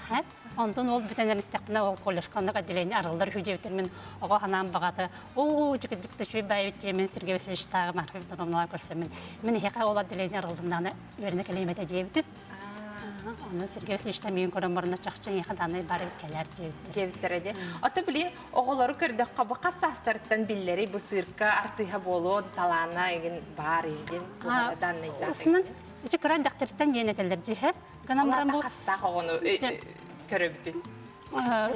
Онтон ол бүтэн истэхпинэ ол колледжка оннук отделение арыллар үһү диэбитин мин оҕо санаам баҕата оо дьикти үчүгэй баайбыт диэмин Сергей Васильевичтааҕы Марфа Петровнаҕа көрсөммүн мин эһиэхэ ол отделение арыллыннаҕына үөрэнэ кэлиэм этэ диэбитим. Онон Сергей Васильевичтан миигин көрөн баран чахчы эйиэхэ даанай баар эбит кэлээр диэбиттэр. Диэбиттэрэ дии. Ото билин оҕолору көрдөххө бу хас саастарыттан биллэрий бу сыырка артыыһа буолуон талаана игин баар игин туһана данныйдаах. Усунан ичи кыра дьахтартан диэн этэллэр дьиһэ. Гынан баран бу хастаах оҕону көрөбүтүй?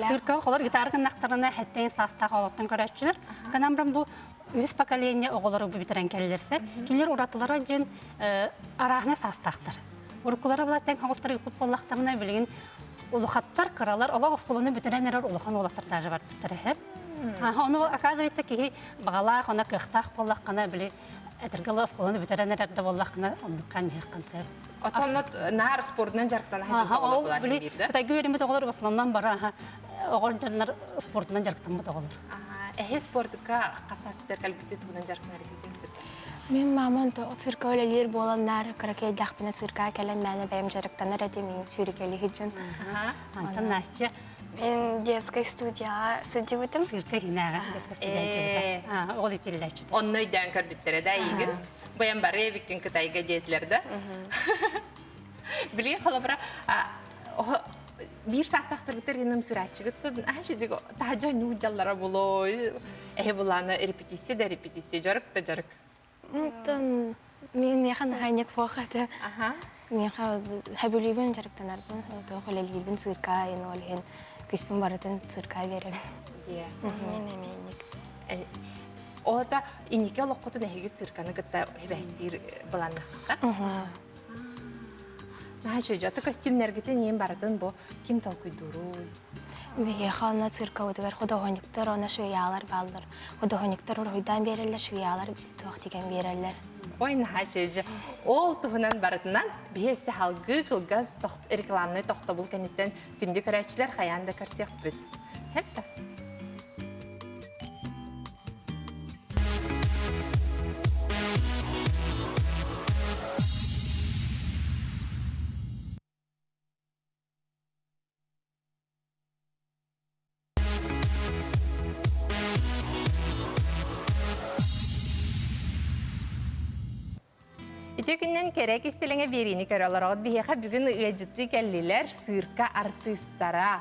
Циркаҕа холор гитара гыннахтарына хэттэн саастаах оҕолортон көрөөччүлэр. Гынан баран бу үс поколение оҕолору бүтэрэн кэллэрсэ, кинилэр уратылара диэн арааһына саастаахтар. Уруккулара була тэҥ оҕустар ыыппыт буоллахтарына, билигин улахаттар, кыралар, олох оскуоланы бүтэрэн эрэр улахан уолаттар даже барбыттар эһэ. Ону оказывается киһи баҕалаах, она кыахтаах буоллаххына, били этэргэ оскуоланы бүтэрэн эрэр да буоллаххына, оннукка ньиэххин сөп. Отонно наар спордунан дьарыктана сылдьар оҕолор буолар биир да? Кытайга үөрэммит оҕолор в основном бары оҕор дьоннор спордунан дьарыктаммыт оҕолор. Эһи спортка хасастар кэлбити тугунан дьарыктанар этитин Мин мамам цирка үлэлиир буоланнар кыракейдахпына цирка кэлэн мээнэ бэйэм дьарыктанар этим сүүрүкэлиһи дьон. Антон Настя Мен детской студияҕа сылдьыбытым. Цирка хинээҕэ детской студия Ол итиллээччи. Онно өйдөөн көрбүттэрэ да эйигин. Быйан бары эбиккин Кытайга диэтилэр да. Билигин холобура биир саастаахтаргыттар иным сырааччыгыт аһа таһдьа ньуу дьаллара булой эһи булаана репетиция да репетиция дьарык да дьарык. Онтон миэхэ наһаа суох этэ. Миэхэ хэбүлүүбүн дьарыктанарбын, туох үлэлиирбин цирка ин ол иһин күспүн барытын цирка биэрэбин. Мен эмиэнник. Ота инники олоххутун эһиги цирканы кытта хибэстиир быланнахха. Наһаа үчүгэй. Аты костюмнэргитин иин барытын бу ким толкуйдууруй? Биһиэхэ онно циркабытыгар художниктар уонна швеялар бааллар. Художниктар уруһуйдаан биэрэллэр, швеялар туох тигэн биэрэллэр. Ой, наһаа үчүгэй. Ол туһунан барытынан биһи өссө салгыы кылгас рекламнай тохтобул кэнниттэн күндү көрөөччүлэр хайаан да көрсүөхпүт. Хеппе. Ити күннэн кэрэ кистэлэҥэ биэриини көрө олороҕут. Биһиэхэ бүгүн ыалдьыттыы кэллилэр сыырка артыыстара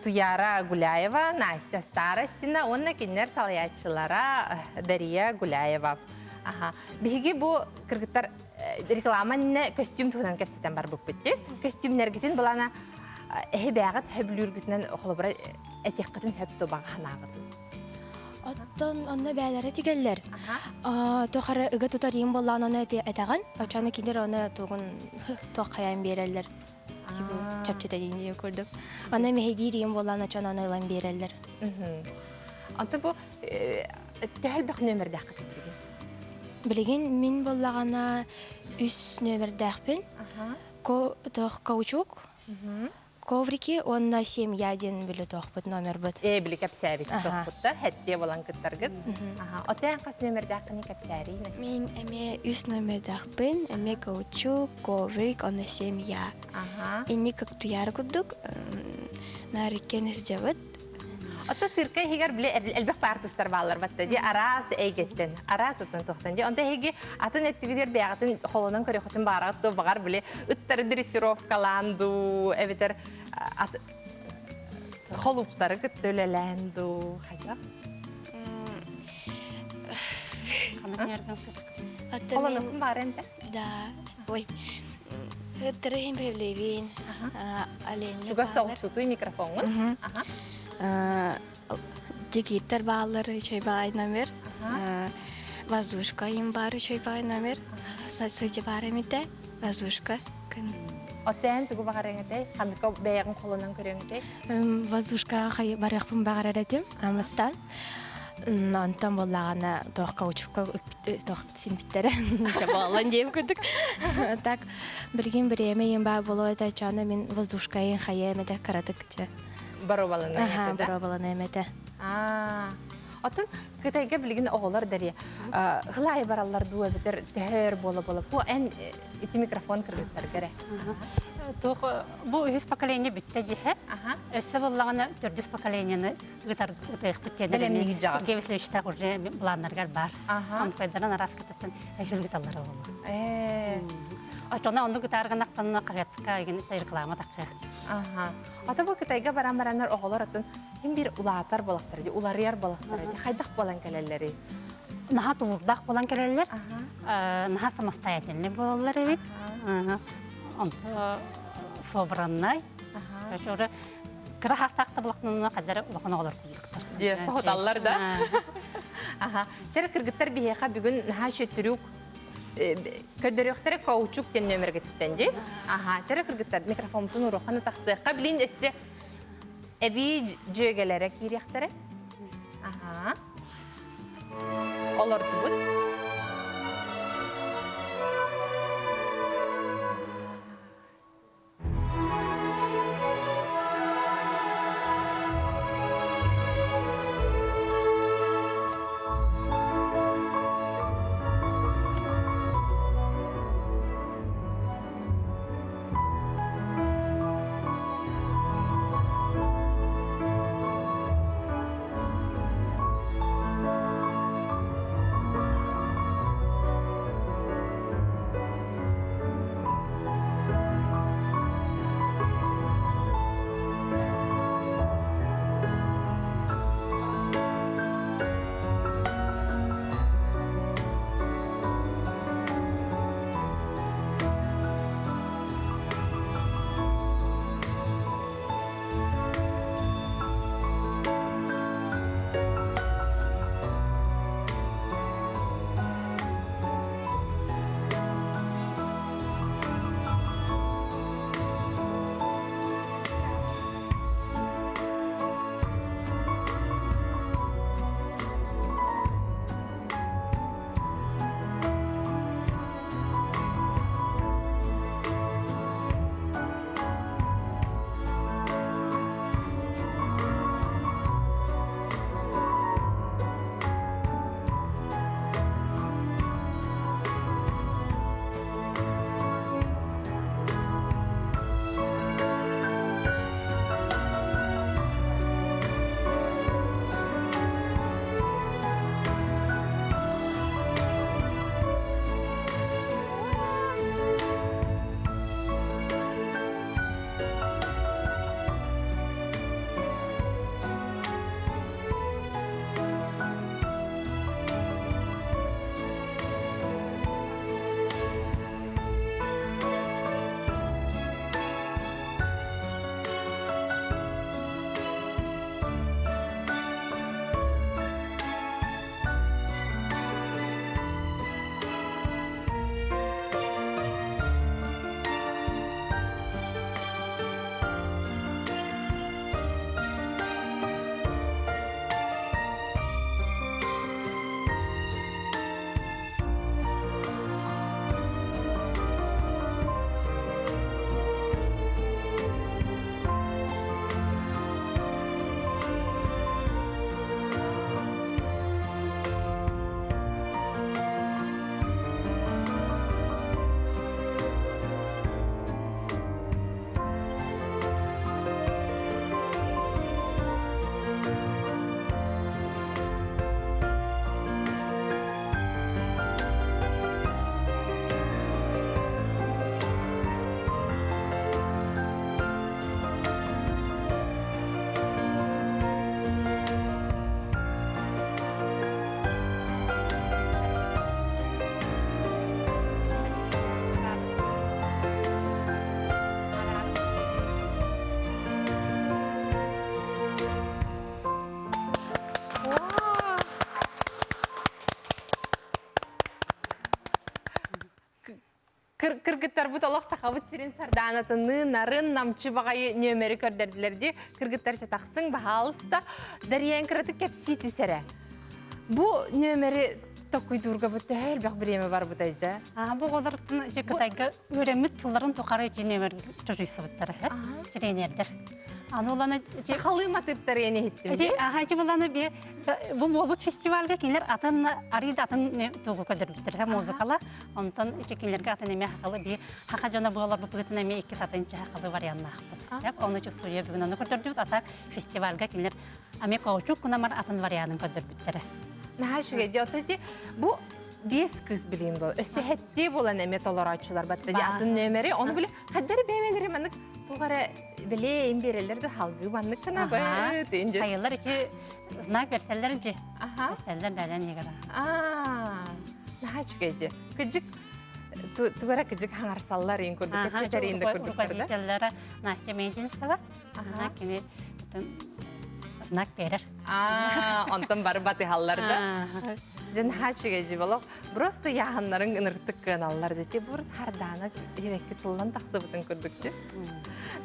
Туяра Гуляева, Настя Старостина уонна кинилэр салайааччылара Дария Гуляева. Аха. Биһиги бу кыргыттар реклама иннинэ көстүүм туһунан кэпсэтэн барбыппыт дии. Көстүүмнэргитин былаана эһи бэйэҕит сөбүлүүргүтүнэн холобура этиэххитин сөп дуо баҕа санааҕытын? Оттон онно бээлэрэ тигэллэр. Туох эрэ ыга тутар иин буоллаҕына ону этэҕин. Оччону кинилэр ону тугун туох хайаан биэрэллэр. Чэпчэтэ диэн курдук. Аны мэһэйдиир иин буоллаҕына оччону ону ылан биэрэллэр. Онто бу төһө элбэх нүөмэрдээххитий билигин? Билигин мин буоллаҕына үс нүөмэрдээхпин. Ко туох каучук. Коврики уонна семья диэн били туохпут номербыт. Ээ били кэпсээбит туохпутта хэттиэ болан кыттаргыт. Аха, отеан хас номердааххыный кэпсээрий? Мин эмиэ үс номердаахпын, эмиэ каучук, коврик, онно семья. Аха. Инник как туяр курдук, нариккен сдьабыт. Отто сырка иһигэр били элбэх артистар бааллар батта ди араас эйгэттен, араас оттон туохтан ди. Онто эһиги атын өттүгүтүгэр бэйэҕитин холонон көрүөххүтүн баҕараҕыт дуо баҕар били ыттары дрессировкалаан дуу, эбэтэр холуптары кытта үлэлээн дуу, хайдах? Холонуохпун баҕар энтэ? Да, ой, ыттары иһин бэйэбилэйбин, оленья Чугас соҕустутуй микрофоҥҥун. Дьигиттэр бааллар үчүгэй баҕай номер. Воздушка им баар үчүгэй баҕай номер. Сылдьа баар эмитэ. Воздушка күн. Оттоон тугу баҕарыаҥ этэй? Ханныка бэйэҕин холонон көрүөҥ этэй? Воздушкаҕа барыахпын баҕарар этим амастан. Онтон буоллаҕына туох каучукка туох симпиттэрэ чабаалан диэм курдук. Так билигин бириэмэ ийэм баар буолуо этэ чаана мин воздушкайын хайа эмэтэ кыратык чэ. Боруобаланыам этэ да? Боруобаланыам этэ. Аа. Оттон Кытайга билигин оҕолор дария хылаайы бараллар дуу эбэтэр төһөр буола-буола. Бу эн ити микрофон кыргыттарга эрэ. Туох бу үһүс поколение бүттэ дьиһэ. Өссө буллаҕына төрдүс поколенияны ытар ытыахпыт диэн Бэлэмниир дьаҕар. Сергей Васильевичтаах уже планнарыгар бар. Онтойдаран араас кытаттан эһил ыталлар оҕолор. Ээ. Оччоно оннук ытааргынахтанна хаһыатка игин реклама тахха. Аха. Ото бу Кытайга баран бараннар оҕолор оттон ким бир улаатар буолахтара ди, уларыйар буолахтара ди, хайдах буолан кэлэллэрий? Наһаа тулуурдаах буолан кэлэллэр. Наһаа самостоятельный буолаллар эбит. Онто собраннай. Уже кыра хаастаах да булахтанна хаддара улахан оҕолор курдуктар. Дие соһуталлар да. Аха. Чэр кыргыттар биһиэхэ бүгүн наһаа шөттүрүк көдөрүөхтэрэ каучук диэн нөмергетиттен ди. Аха, чэрэ кыргыттар микрофонтун уруоханы тахсыахха билин өссө эбии дьүөгэлэрэ киириэхтэрэ. Аха. Олордубут. Кыргыттарбыт олох сахабыт сирин сардаанатыныы нарын намчы баҕайы нүөмэри көрдөрдүлэр дии. Кыргыттар тахсыҥ, баһаалыста. Дарьян кыратык кэпсии түс эрэ. Бу нүөмэри токуйдуурга бу төһө элбэх бириэмэ барбытай дьэ? Аа, бу оҕолортон дьэ Кытайга үөрэммит тылларын тухары ити нүөмэр чочуйсубуттара тренердэр. Аны уланы Сахалыы матыыптары эн иһиттим Ити аха ити буланы би бу буолбут фестивальга кинилэр атын арыйда атын тугу көрдөрбүттэр музыкала. Онтон ити кинилэргэ атын эмиэ хахалы би хаха дьоно буолар бу эмиэ икки сатынча хахалы варианнаахпыт. Оны чувствуя бүгүн ону көрдөрдүбүт. Ата фестивальга кинилэр эмиэ каучук кунамар атын варианын көрдөрбүттэрэ. Наһаа үчүгэй дии. Оттон ити бу биэс кыыс билиим буол. Өссө хэттии буолан эмиэ толорооччулар батта дии атын нүөмэри. Ону били хаддары бэйэлэри маннык туох эрэ билиэйин биэрэллэр да халгыы маннык гынабыт инде. Хайылар ити знак берселлер инчи. Берселлер бэлэн егер. Аа. Наһаа үчүгэй дии. Кыдьык тугара кыдьык хаҥарсаллар ин курдук кэпсэтэр ин да курдуктар да. Руководителлара Настя Мединцева. Ана кини знак берер. Аа, онтон бары батыһаллар да. Дьэн хаачыга дьибалох просто яһаннарын ыныртык кыаналлар дeti бур хардаана ебекки тыллан тахсыбытын курдук ти.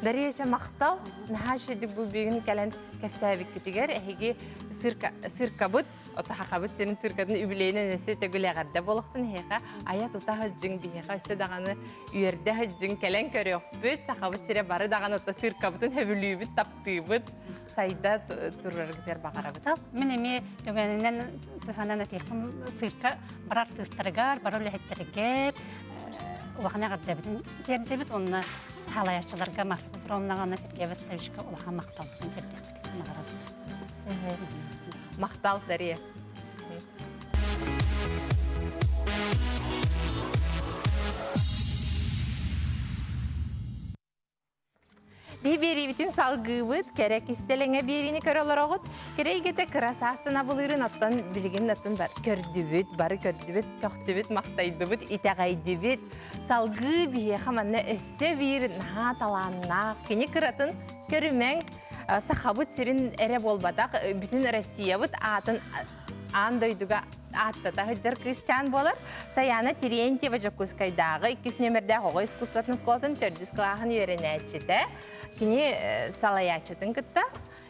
Дария махтал наһаа үчүгэй бу бүгүн кэлэн кэпсээбиккитигэр эһиги цирка циркабыт Ото хахабыт сирин циркатын үбүлэйинэн өссө төгүл эҕэрдэ буолуохтун эһиэхэ айа тута сылдьыҥ биһиэхэ өссө даҕаны үөрдэ сылдьыҥ кэлэн көрүөхпүт сахабыт сирэ бары даҕаны ото циркабытын сөбүлүүбүт таптыыбыт сайда тураргытыгар баҕарабыт. Мин эмиэ түгэнинэн туһанан этиэхпин цирка бар артыыстарыгар, бар үлэһиттэригэр улахан эҕэрдэбитин тиэрдэбит уонна халайааччыларга Марфа Петровнаҕа Сергей Васильевичка улахан махталбытын тиэрдиэхпитин баҕарабыт. Махтал, Дария. Биһи биэриибитин салгыыбыт, кэрэ кистэлэҥэ биэриини көрө олороҕут. Кэрэ эйгэтэ кыра саастан абылыырын оттон билигин атын бар көрдүбүт, бары көрдүбүт, сөхтүбүт, махтайдыбыт, итэҕэйдибит. Салгыы биһиэхэ манна өссө биир наһаа талааннаах, кини кыратын көрүмэҥ, Сахабыт сирин эрэ буолбатах, бүтүн Россиябыт аатын аан дойдуга ааттата сылдьар кыысчаан буолар. Саяна Терентьева Дьокуускайдааҕы иккис нүөмэрдээх оҕо искусствотын оскуолатын төрдүс кылааһын үөрэнээччитэ. Кини салайааччытын кытта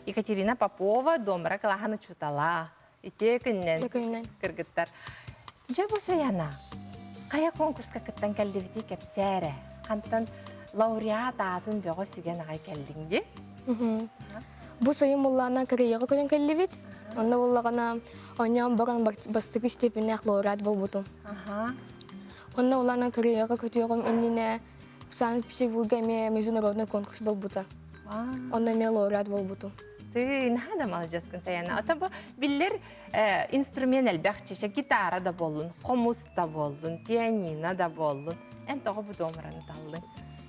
Екатерина Попова домра кылааһын учуутала. Үтүө күннэн, кыргыттар. Дьэ бу Саяна, хайа конкурска кыттан кэллибитий кэпсээ эрэ. Хантан лауреат аатын бөҕө сүгэн аҕай кэллиҥ дии? Бу сайын буллаана Кореяҕа көрөн кэллибит. Онно буллаҕына оонньоон баран бастакы степеннээх лауреат буолбутум. Онно улаана Кореяҕа көтүөҕүм иннинэ Санкт-Петербурга эмиэ международный конкурс буолбута. Онно эмиэ лауреат буолбутум. Ты наһаа да маладьыаскын Саяна. Ата бу биллэр инструмент элбэх чече гитара да буоллун, хомус да буоллун, пианино да буоллун. Эн тоҕо бу домраны таллыҥ?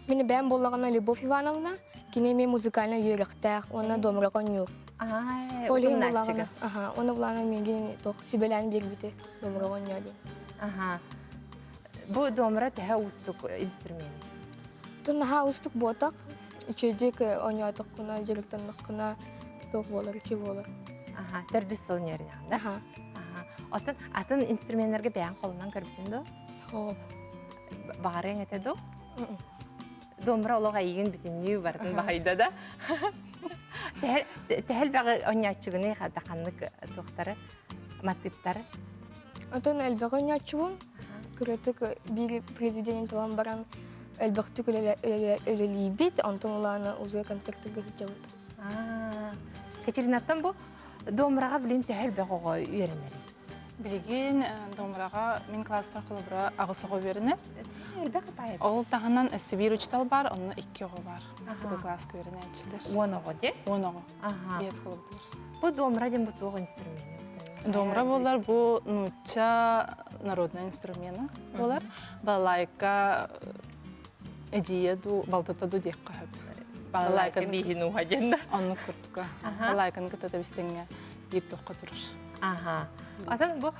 Мин эбээм буоллаҕына Любовь Ивановна, кини эмиэ музыкальнай үөрэхтээх уонна домраҕа оонньуур. Ай, Ол иһин утумнааччыга. буоллаҕына, аха, уонна булаана миигин туох сүбэлээн биэрбитэ домраҕа оонньоо диэн. Аха. Бу домра төһө уустук инструмент? Тун наһаа уустук буотах, үчүгэйдик оонньоотоххуна, дьарыктаннаххына туох буолар, үчүгэй буолар. Аха, төрдүс сыл үөрэнэҕин да? Аха. Аха. Оттон атын инструменнарга бэйэҥ холунан көрбүтүн дуо? Суох. Баҕарыаҥ этэ дуо? Домра олох эйигин бүтүннүү барытын баһыйда да. Тэһэл бэҕи оонньооччугуный хата ханнык туохтары, матыыптары? Отон элбэҕи оонньооччубун. Кыратык биир произведение талан баран элбэхтик үлэлиибит, онтон улаана узуя концертарга сылдьабыт. Катеринаттан бу домраҕа билин төһө элбэх оҕо үөрэнэрий? Билигин домраҕа мин класспар холобура аҕыс оҕо үөрэнэр. Элбэх ытаайы. Ол таһынан өссө биир учуутал бар, онно икки оҕо бар. Бастакы класска үөрэнээччилэр. Уон оҕо дии? Уон оҕо. Биэс холобутугар. Бу домра диэн бу туох инструмент? Домра буолар бу нуучча народный инструмена буолар. Балалайка эдьиийэ ду балтата ду диэххэ сөп. Балалайка бииһин ууһа диэн да. Оннук курдука. Балалайканы кытта тэбистиҥҥэ биир туохха турар. Аха. Атын бу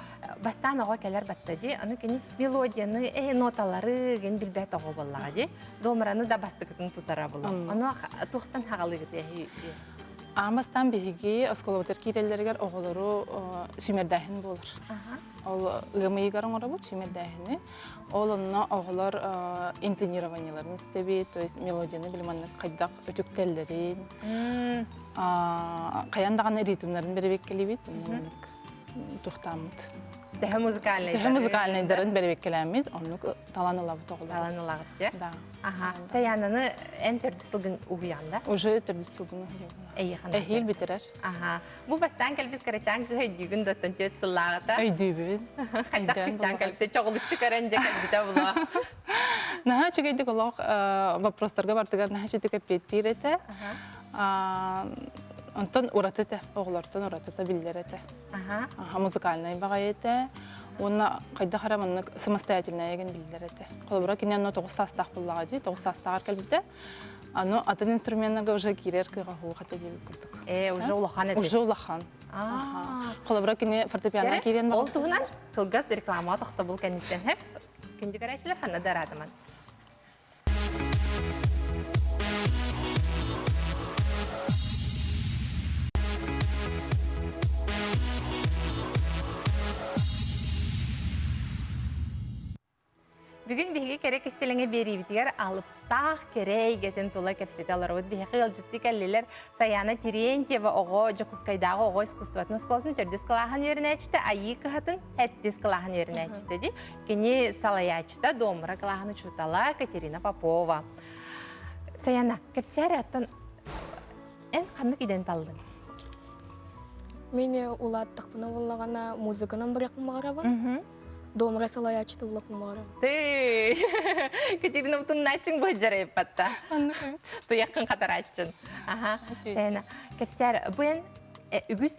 бастаан оҕо кэлэр батта дии, аны кини мелодияны, э ноталары гин билбэт оҕо буоллаҕа дии. Домраны да бастыкытын тутара булар. Ону туохтан хаҕалыгыт эһи? Аан бастаан биһиги оскуолабытыгар киирэллэригэр оҕолору сүүмэрдээһин буолар. Ол ыам ыйыгар оҥоробут сүүмэрдээһини. Ол онно оҕолор интонированиеларын истэбит, то есть мелодияны били маннык хайдах үтүктэллэрин, хайан даҕаны ритмнарын бэрэбиэккэлиибит, маннык тухтааммыт. Төһө музыкальнайдарын. Төһө музыкальнайдарын бэрэбиэккэлээммит, оннук талан ылабыт оҕолор. Талан ылаҕыт дьэ. Да. Аха. Саянаны эн төрдүс сылгын уһуйаҕын да? Уже төрдүс сылгын уһуйабын. Эйиэхэ Эһиил бүтэрэр. Аха. Бу бастаан кэлбит кырачаан кыһа өйдүүгүн да оттон түөрт сыллааҕыта. Өйдүүбүн. Хайдах кырачаан кэлбитэ чоҕулуччу көрөн дьэ кэлбитэ була. Наһаа үчүгэйдик олох вопростарга бартыгар наһаа үчүгэйдик эппиэттиир этэ. Онтон ураты этэ, оҕолортон уратыта биллэр этэ. Аха, музыкальнай баҕайы этэ. Уонна хайдах эрэ маннык самостоятельная ген биллэр этэ. Холобура, кини онно 9 саастаах буллаҕа дии, 9 саастааҕар кэлбитэ. Аны атын инструменнарга уже киирэр кыаҕа суох этэ диэбит курдук. Э, уже улахан этэ. Уже улахан. Холобура, кини фортепиано киирэн Ол туһунан кылгас реклама тохтобул кэнниттэн хэп. Күндү көрөөччүлэр ханна да ыраатыман. Бүгүн биһиги кэрэ кистэлэҥэ биэриибитигэр алыптаах кэрэ эйгэтин тула кэпсэтэ олоробут. Биһиэхэ ыалдьыттыы кэллилэр Саяна Терентьева оҕо Дьокуускайдааҕы оҕо искусствотын оскуолатын төрдүс кылааһын үөрэнээччитэ, Айыы кыһатын сэттис кылааһын үөрэнээччитэ дии. Кини салайааччыта, домра кылааһын учуутала Катерина Попова. Саяна, кэпсээр аттан эн ханнык идэн таллыҥ? Мин улааттахпына буоллаҕына музыканан барыахпын баҕарабын. Домра салайааччыта булахпын баҕарабын. Ты Катерина утуннааччыҥ быһдьарайыппатта. Туйаххын хатарааччын. Аха. Саяна, кэпсээр, бу эн үгүс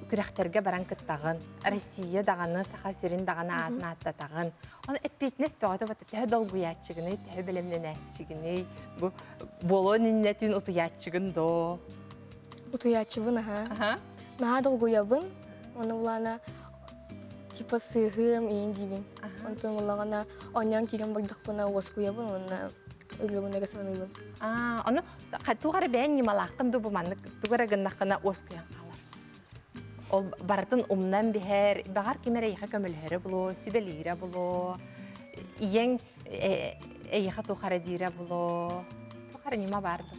күрэхтэргэ баран кыттаҕын, Россия даҕаны, Саха сирин даҕаны аатын ааттатаҕын. Оны эппиэтинэс бөҕөтө бата төһө долгуйааччыгыный, төһө бэлэмнэнээччигиний, бу буолуон иннэ түүн утуйааччыгын доо? Утуйааччыбын аха. Наһаа долгуйабын. Оны улаана типа сыыһыам иин диибин. Онтон улаҕана оонньоон киирэн бардахпына уоскуйабын уонна ырыабын эрэ саныыбын. Аа, ону туох эрэ бэйэҥ ньымалааххын дуу бу маннык тугу эрэ гыннаххына уоскуйан хаалар. Ол барытын умнан биһэр, баҕар ким эрэ эйиэхэ көмөлөһөрө булуо, сүбэлиирэ булуо, ийэҥ эйиэхэ туох эрэ диирэ булуо. Туох эрэ ньыма баар дуу?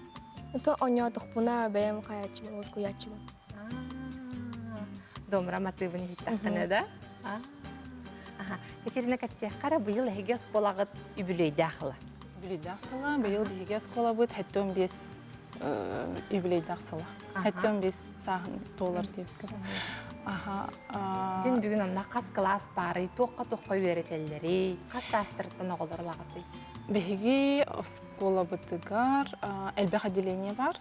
Это оонньоотохпуна бэйэм хайааччыбын, уоскуйааччыбын. Домра матыыбын иһиттэххинэ да? Катерина кэпсиэххэ эрэ быйыл эһиги оскуолаҕыт үбүлүөйдээх сыла. Үбүлүөйдээх сыла. Быйыл биһиги оскуолабыт 75 юбилейдаах сыла. 75 сааһын туолар диэбиккэ. Аха. Күн бүгүн онно хас кылаас баарый, туохха-туохха үөрэтэллэрий, хас саастарыттан оҕолор ылаҕытый? Биһиги оскуолабытыгар элбэх отделение бар.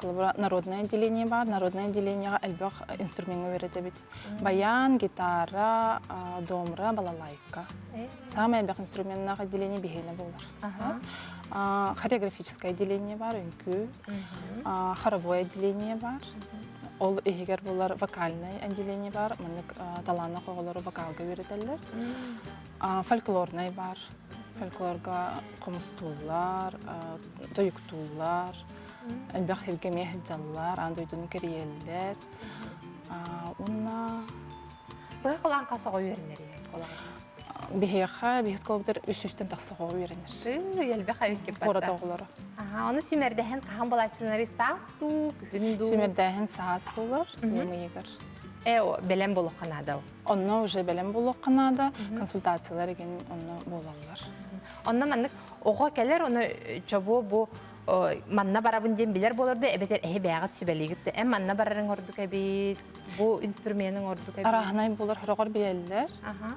Холобура, народное отделение бар. Народное отделениеҕа элбэх инструмеҥҥа үөрэтэбит. Баян, гитара, домра, балалайка. Самый элбэх инструменнаах отделение биһиэнэ буолар. Хореографическое отделение бар, үҥкүү. Хоровое отделение бар. Ол иһигэр буолар вокальное отделение бар. Маннык талааннаах оҕолору вокалга үөрэтэллэр. Фольклорнай бар. Фольклорга хомустууллар, тойуктууллар, элбэх сиргэ эмиэ сылдьаллар, аан дойдуну кэрийэллэр. Уонна Быһа холоон хас оҕо үөрэнэр оскуолаҕа? Биһиэхэ биһи оскуолабытыгар үс сүүстэн тахса оҕо үөрэнэр. Элбэх эбит Куорат оҕолоро. Аха, ону сүүмэрдэһэн хаһан булааччылары саас дуу, күһүн дуу? Сүүмэрдээһин саас буолар, ыам ыйыгар. Э, бэлэм буолуохха наада. Онно уже бэлэм буолуохха наада, консультациялар игин онно буолаллар. Онно маннык оҕо кэлэр, ону чобуо бу манна барабын диэн билэр буолар да эбэтэр эһи бэйэҕит сүбэлиигит да эн манна барарыҥ ордук эбит, бу инструменыҥ ордук эбит. Арааһынай буолар, сороҕор билэллэр.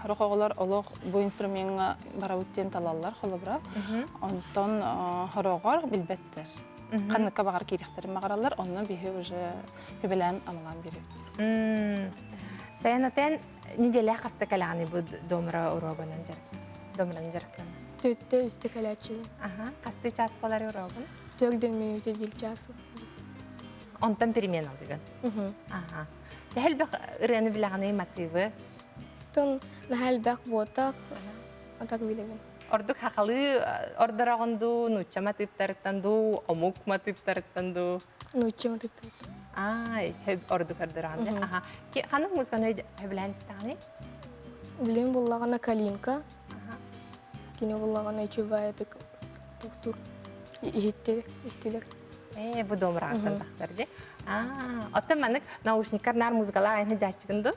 Сорох оҕолор олох бу инструмеҥҥа барабыт диэн талаллар холобура. Онтон сороҕор билбэттэр. Ханныкка баҕар киириэхтэрин баҕараллар, онно биһи уже үбэлээн амалаан биэрэбит. Сайын отен неделя хаста кэлэҕиний бу домра уруогунан дьарык домранан дьарыктана? Төттө үстэ кэлээччибин. Аха, хастыы час буолар уруогун? Төрдөн минута биир часу. Онтон перемена алдыгын? Аха. Төһө элбэх ырыаны билэҕиний мотивы? Тон наһаа элбэх буотах, атак билэбин. Ордук хахалыы ордороҕун дуу, нуучча матыыптарыттан дуу, омук матыыптарыттан дуу? Нуучча матыыптарыттан. Ай, ордук ордороҕун. Аха. Ханнык музыканы сөбүлээн истэҕиний? Билим буллаҕына Калинка. Кини буллаҕына үчүгэйдик тохтуур иһиттилэр, истилэр. Ээ, бу домрааттан тахсар дии. Аа, оттон маннык наушниктар наар музыкалаах айаны дьааччыгын дуу?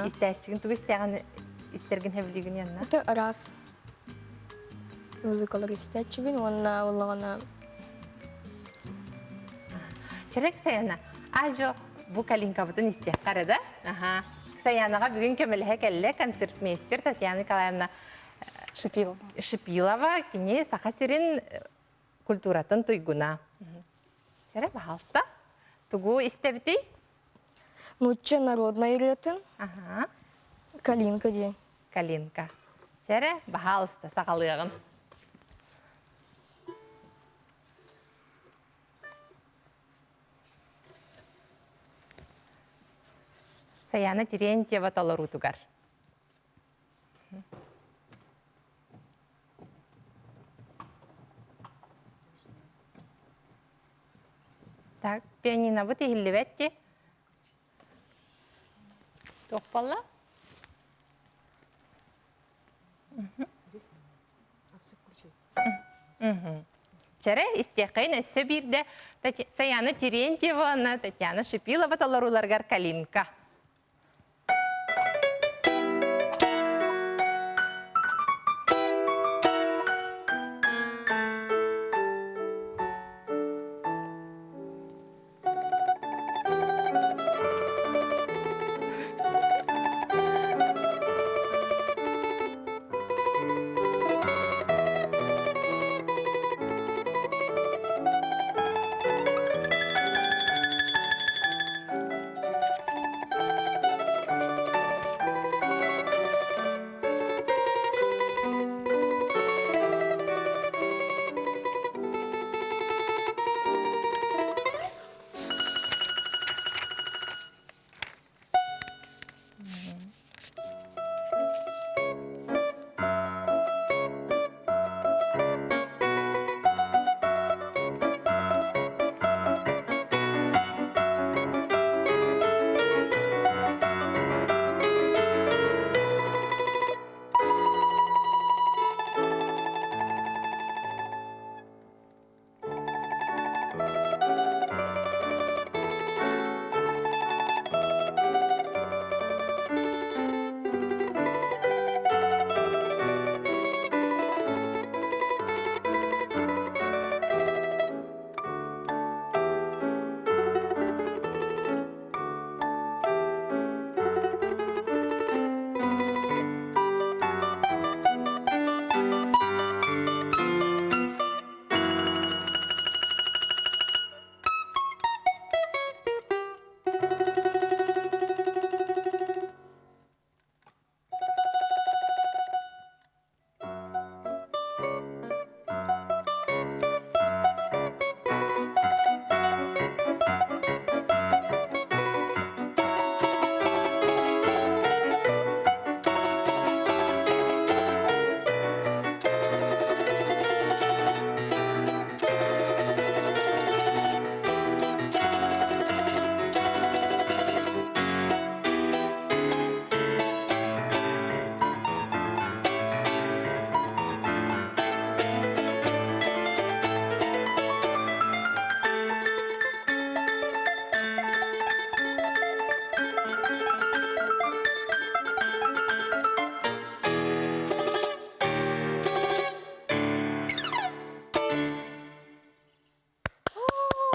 Истээччигин тугу истээҕин истэргин сөбүлүүгүн янна? Это раз музыкалар истээччибин уонна буллаҕына Чэрек Саяна, ажо бу калинкабытын истиэххэ эрэ да? Аха. Саянаҕа бүгүн көмөлөһө кэллэ концертмейстер Татьяна Николаевна Шипилова. Шипилова, кини Саха сирин культуратын туйгуна. Чэрэ, пожалуйста. Тугу истэбитий? Нуучча народнай ырыатын Аха. Калинка диэн. Калинка. Чэрэ, пожалуйста, саҕалыаҕын. Саяна Терентьева толоруутугар. Так, пианинобыт иһиллибэт дии. Туох буолла? Чэрэ, истиэххэйин өссө биирдэ Саяна Терентьева уонна Татьяна Шипилова толорууларыгар «Калинка».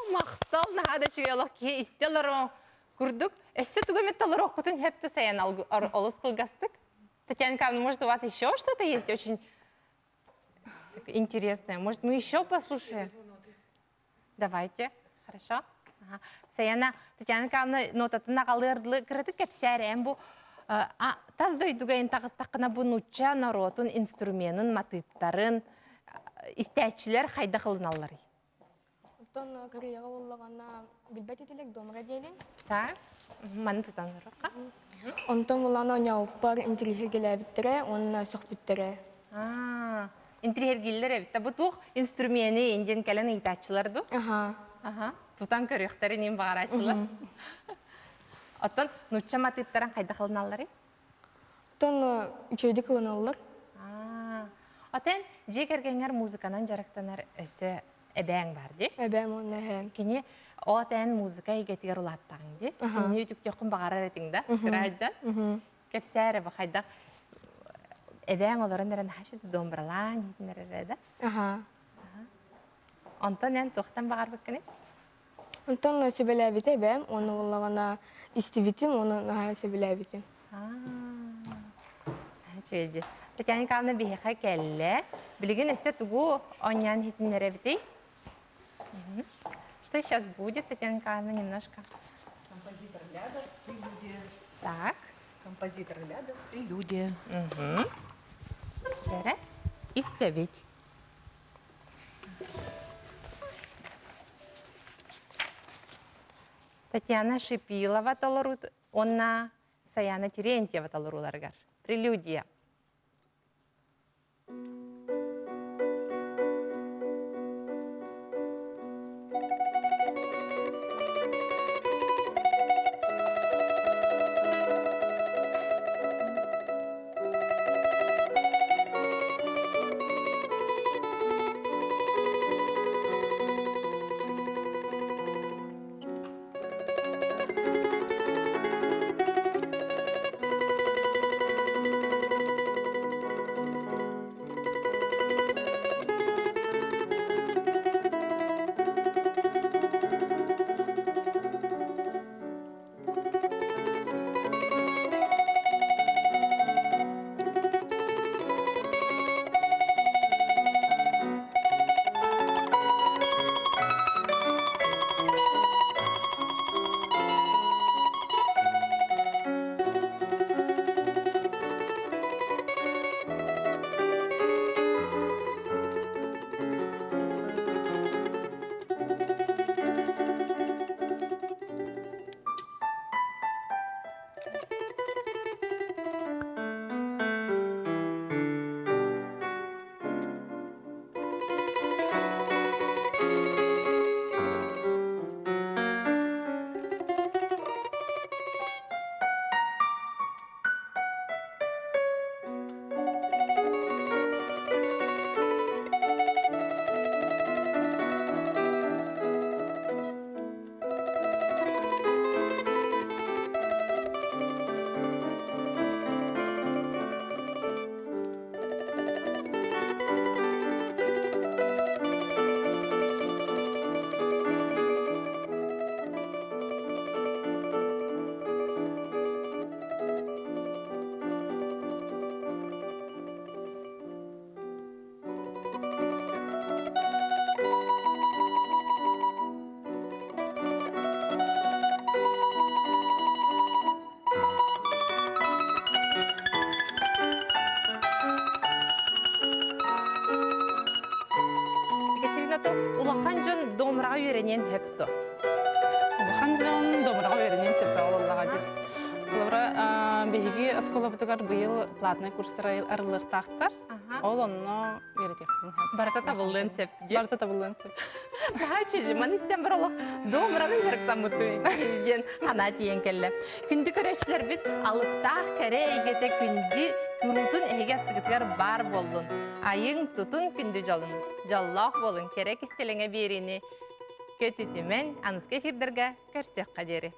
Махтал наһаа да үчүгэй олох киһи истэ олорон курдук. Өссө тугу эмит толоруоххутун сөп сайан олус кылгастык. Татьяна Николаевна, может, у вас еще что-то есть очень интересное? Может, мы еще послушаем? Давайте. Хорошо. Саяна, Татьяна Николаевна нотатын аҕалыар кыратык кэпсээр бу тас дойдуга эн таҕыстаххына бу нуучча норуотун инструменын, матыыптарын истээччилэр хайдах ылыналларый? Оттон Кореяҕа буоллаҕына билбэт этилэр домра диэнин. Так, маны тутан олорохха. Онтон булан оонньообуппар интириэһиргэлээбиттэрэ уонна сөхпүттэрэ. Интриһэргииллэр эбит. Бу туох инструмены индиэн кэлэн ыйытааччылар ду? Аха. Аха. Тутан көрүөхтэрин иин баҕарааччылар. Оттон нуучча матыыптарын хайдах ылыналларый? Оттон үчүгэйдик ылыналлар. Отен дьиэ кэргэҥҥэр музыканан дьарыктанар өссө эбээҥ бар дии. Эбээм уонна эһээм. Кини отен музыка эйгэтигэр улааттаҕыҥ дии. Кинини үтүктүөххүн баҕарар этиҥ да, кыраһыдьан. Кэпсээ эрэ бу хайдах эбээҥ олорон эрэн хашыты домбралаан иһитинэр эрэ да. Аха. Онтон эн туохтан баҕарбыккыный? Онтон сөбүлээбитэ эбээм, уонна буоллаҕына истибитим, уонна наһаа сөбүлээбитим. Үчүгэй дии. Татьяна Николаевна биһиэхэ кэллэ. Билигин өссө тугу оонньоон иһитиннэрэбитий? Что сейчас будет, Татьяна Николаевна, немножко? Композитор Лядов, прелюдия. Так. Композитор Лядов, прелюдия. Угу. Чэрэ. Истэбит. Татьяна Шипилова толорут уонна Саяна Терентьева толорууларыгар. Прелюдия. Екатерина то улахан дьон домраҕа үөрэниэн сөп дуо? Улахан дьон домраҕа үөрэниэн сөп буоллаҕа дии. Холобура, биһиги оскуолабытыгар быйыл платнай курстар арыллыахтаахтар. Ол онно үөрэтиэхпитин сөп. Барыта табыллыан сөп диэн. Барыта табыллыан сөп. Наһаа үчүгэй, маны истэн бар олох домранан дьарыктаммыт диэн санаа тиийэн кэллэ. Күндү көрөөччүлэрбит алыптаах кэрэ эйгэтэ күндү куруутун эһиги аттыгытыгар баар буоллун. Айыҥ, тутун күндү дьолун. Дьоллоох буолун, кэрэ кистэлэҥэ биэриини көтүтүмэн, аныска эфирдэргэ көрсүөххэ диэри.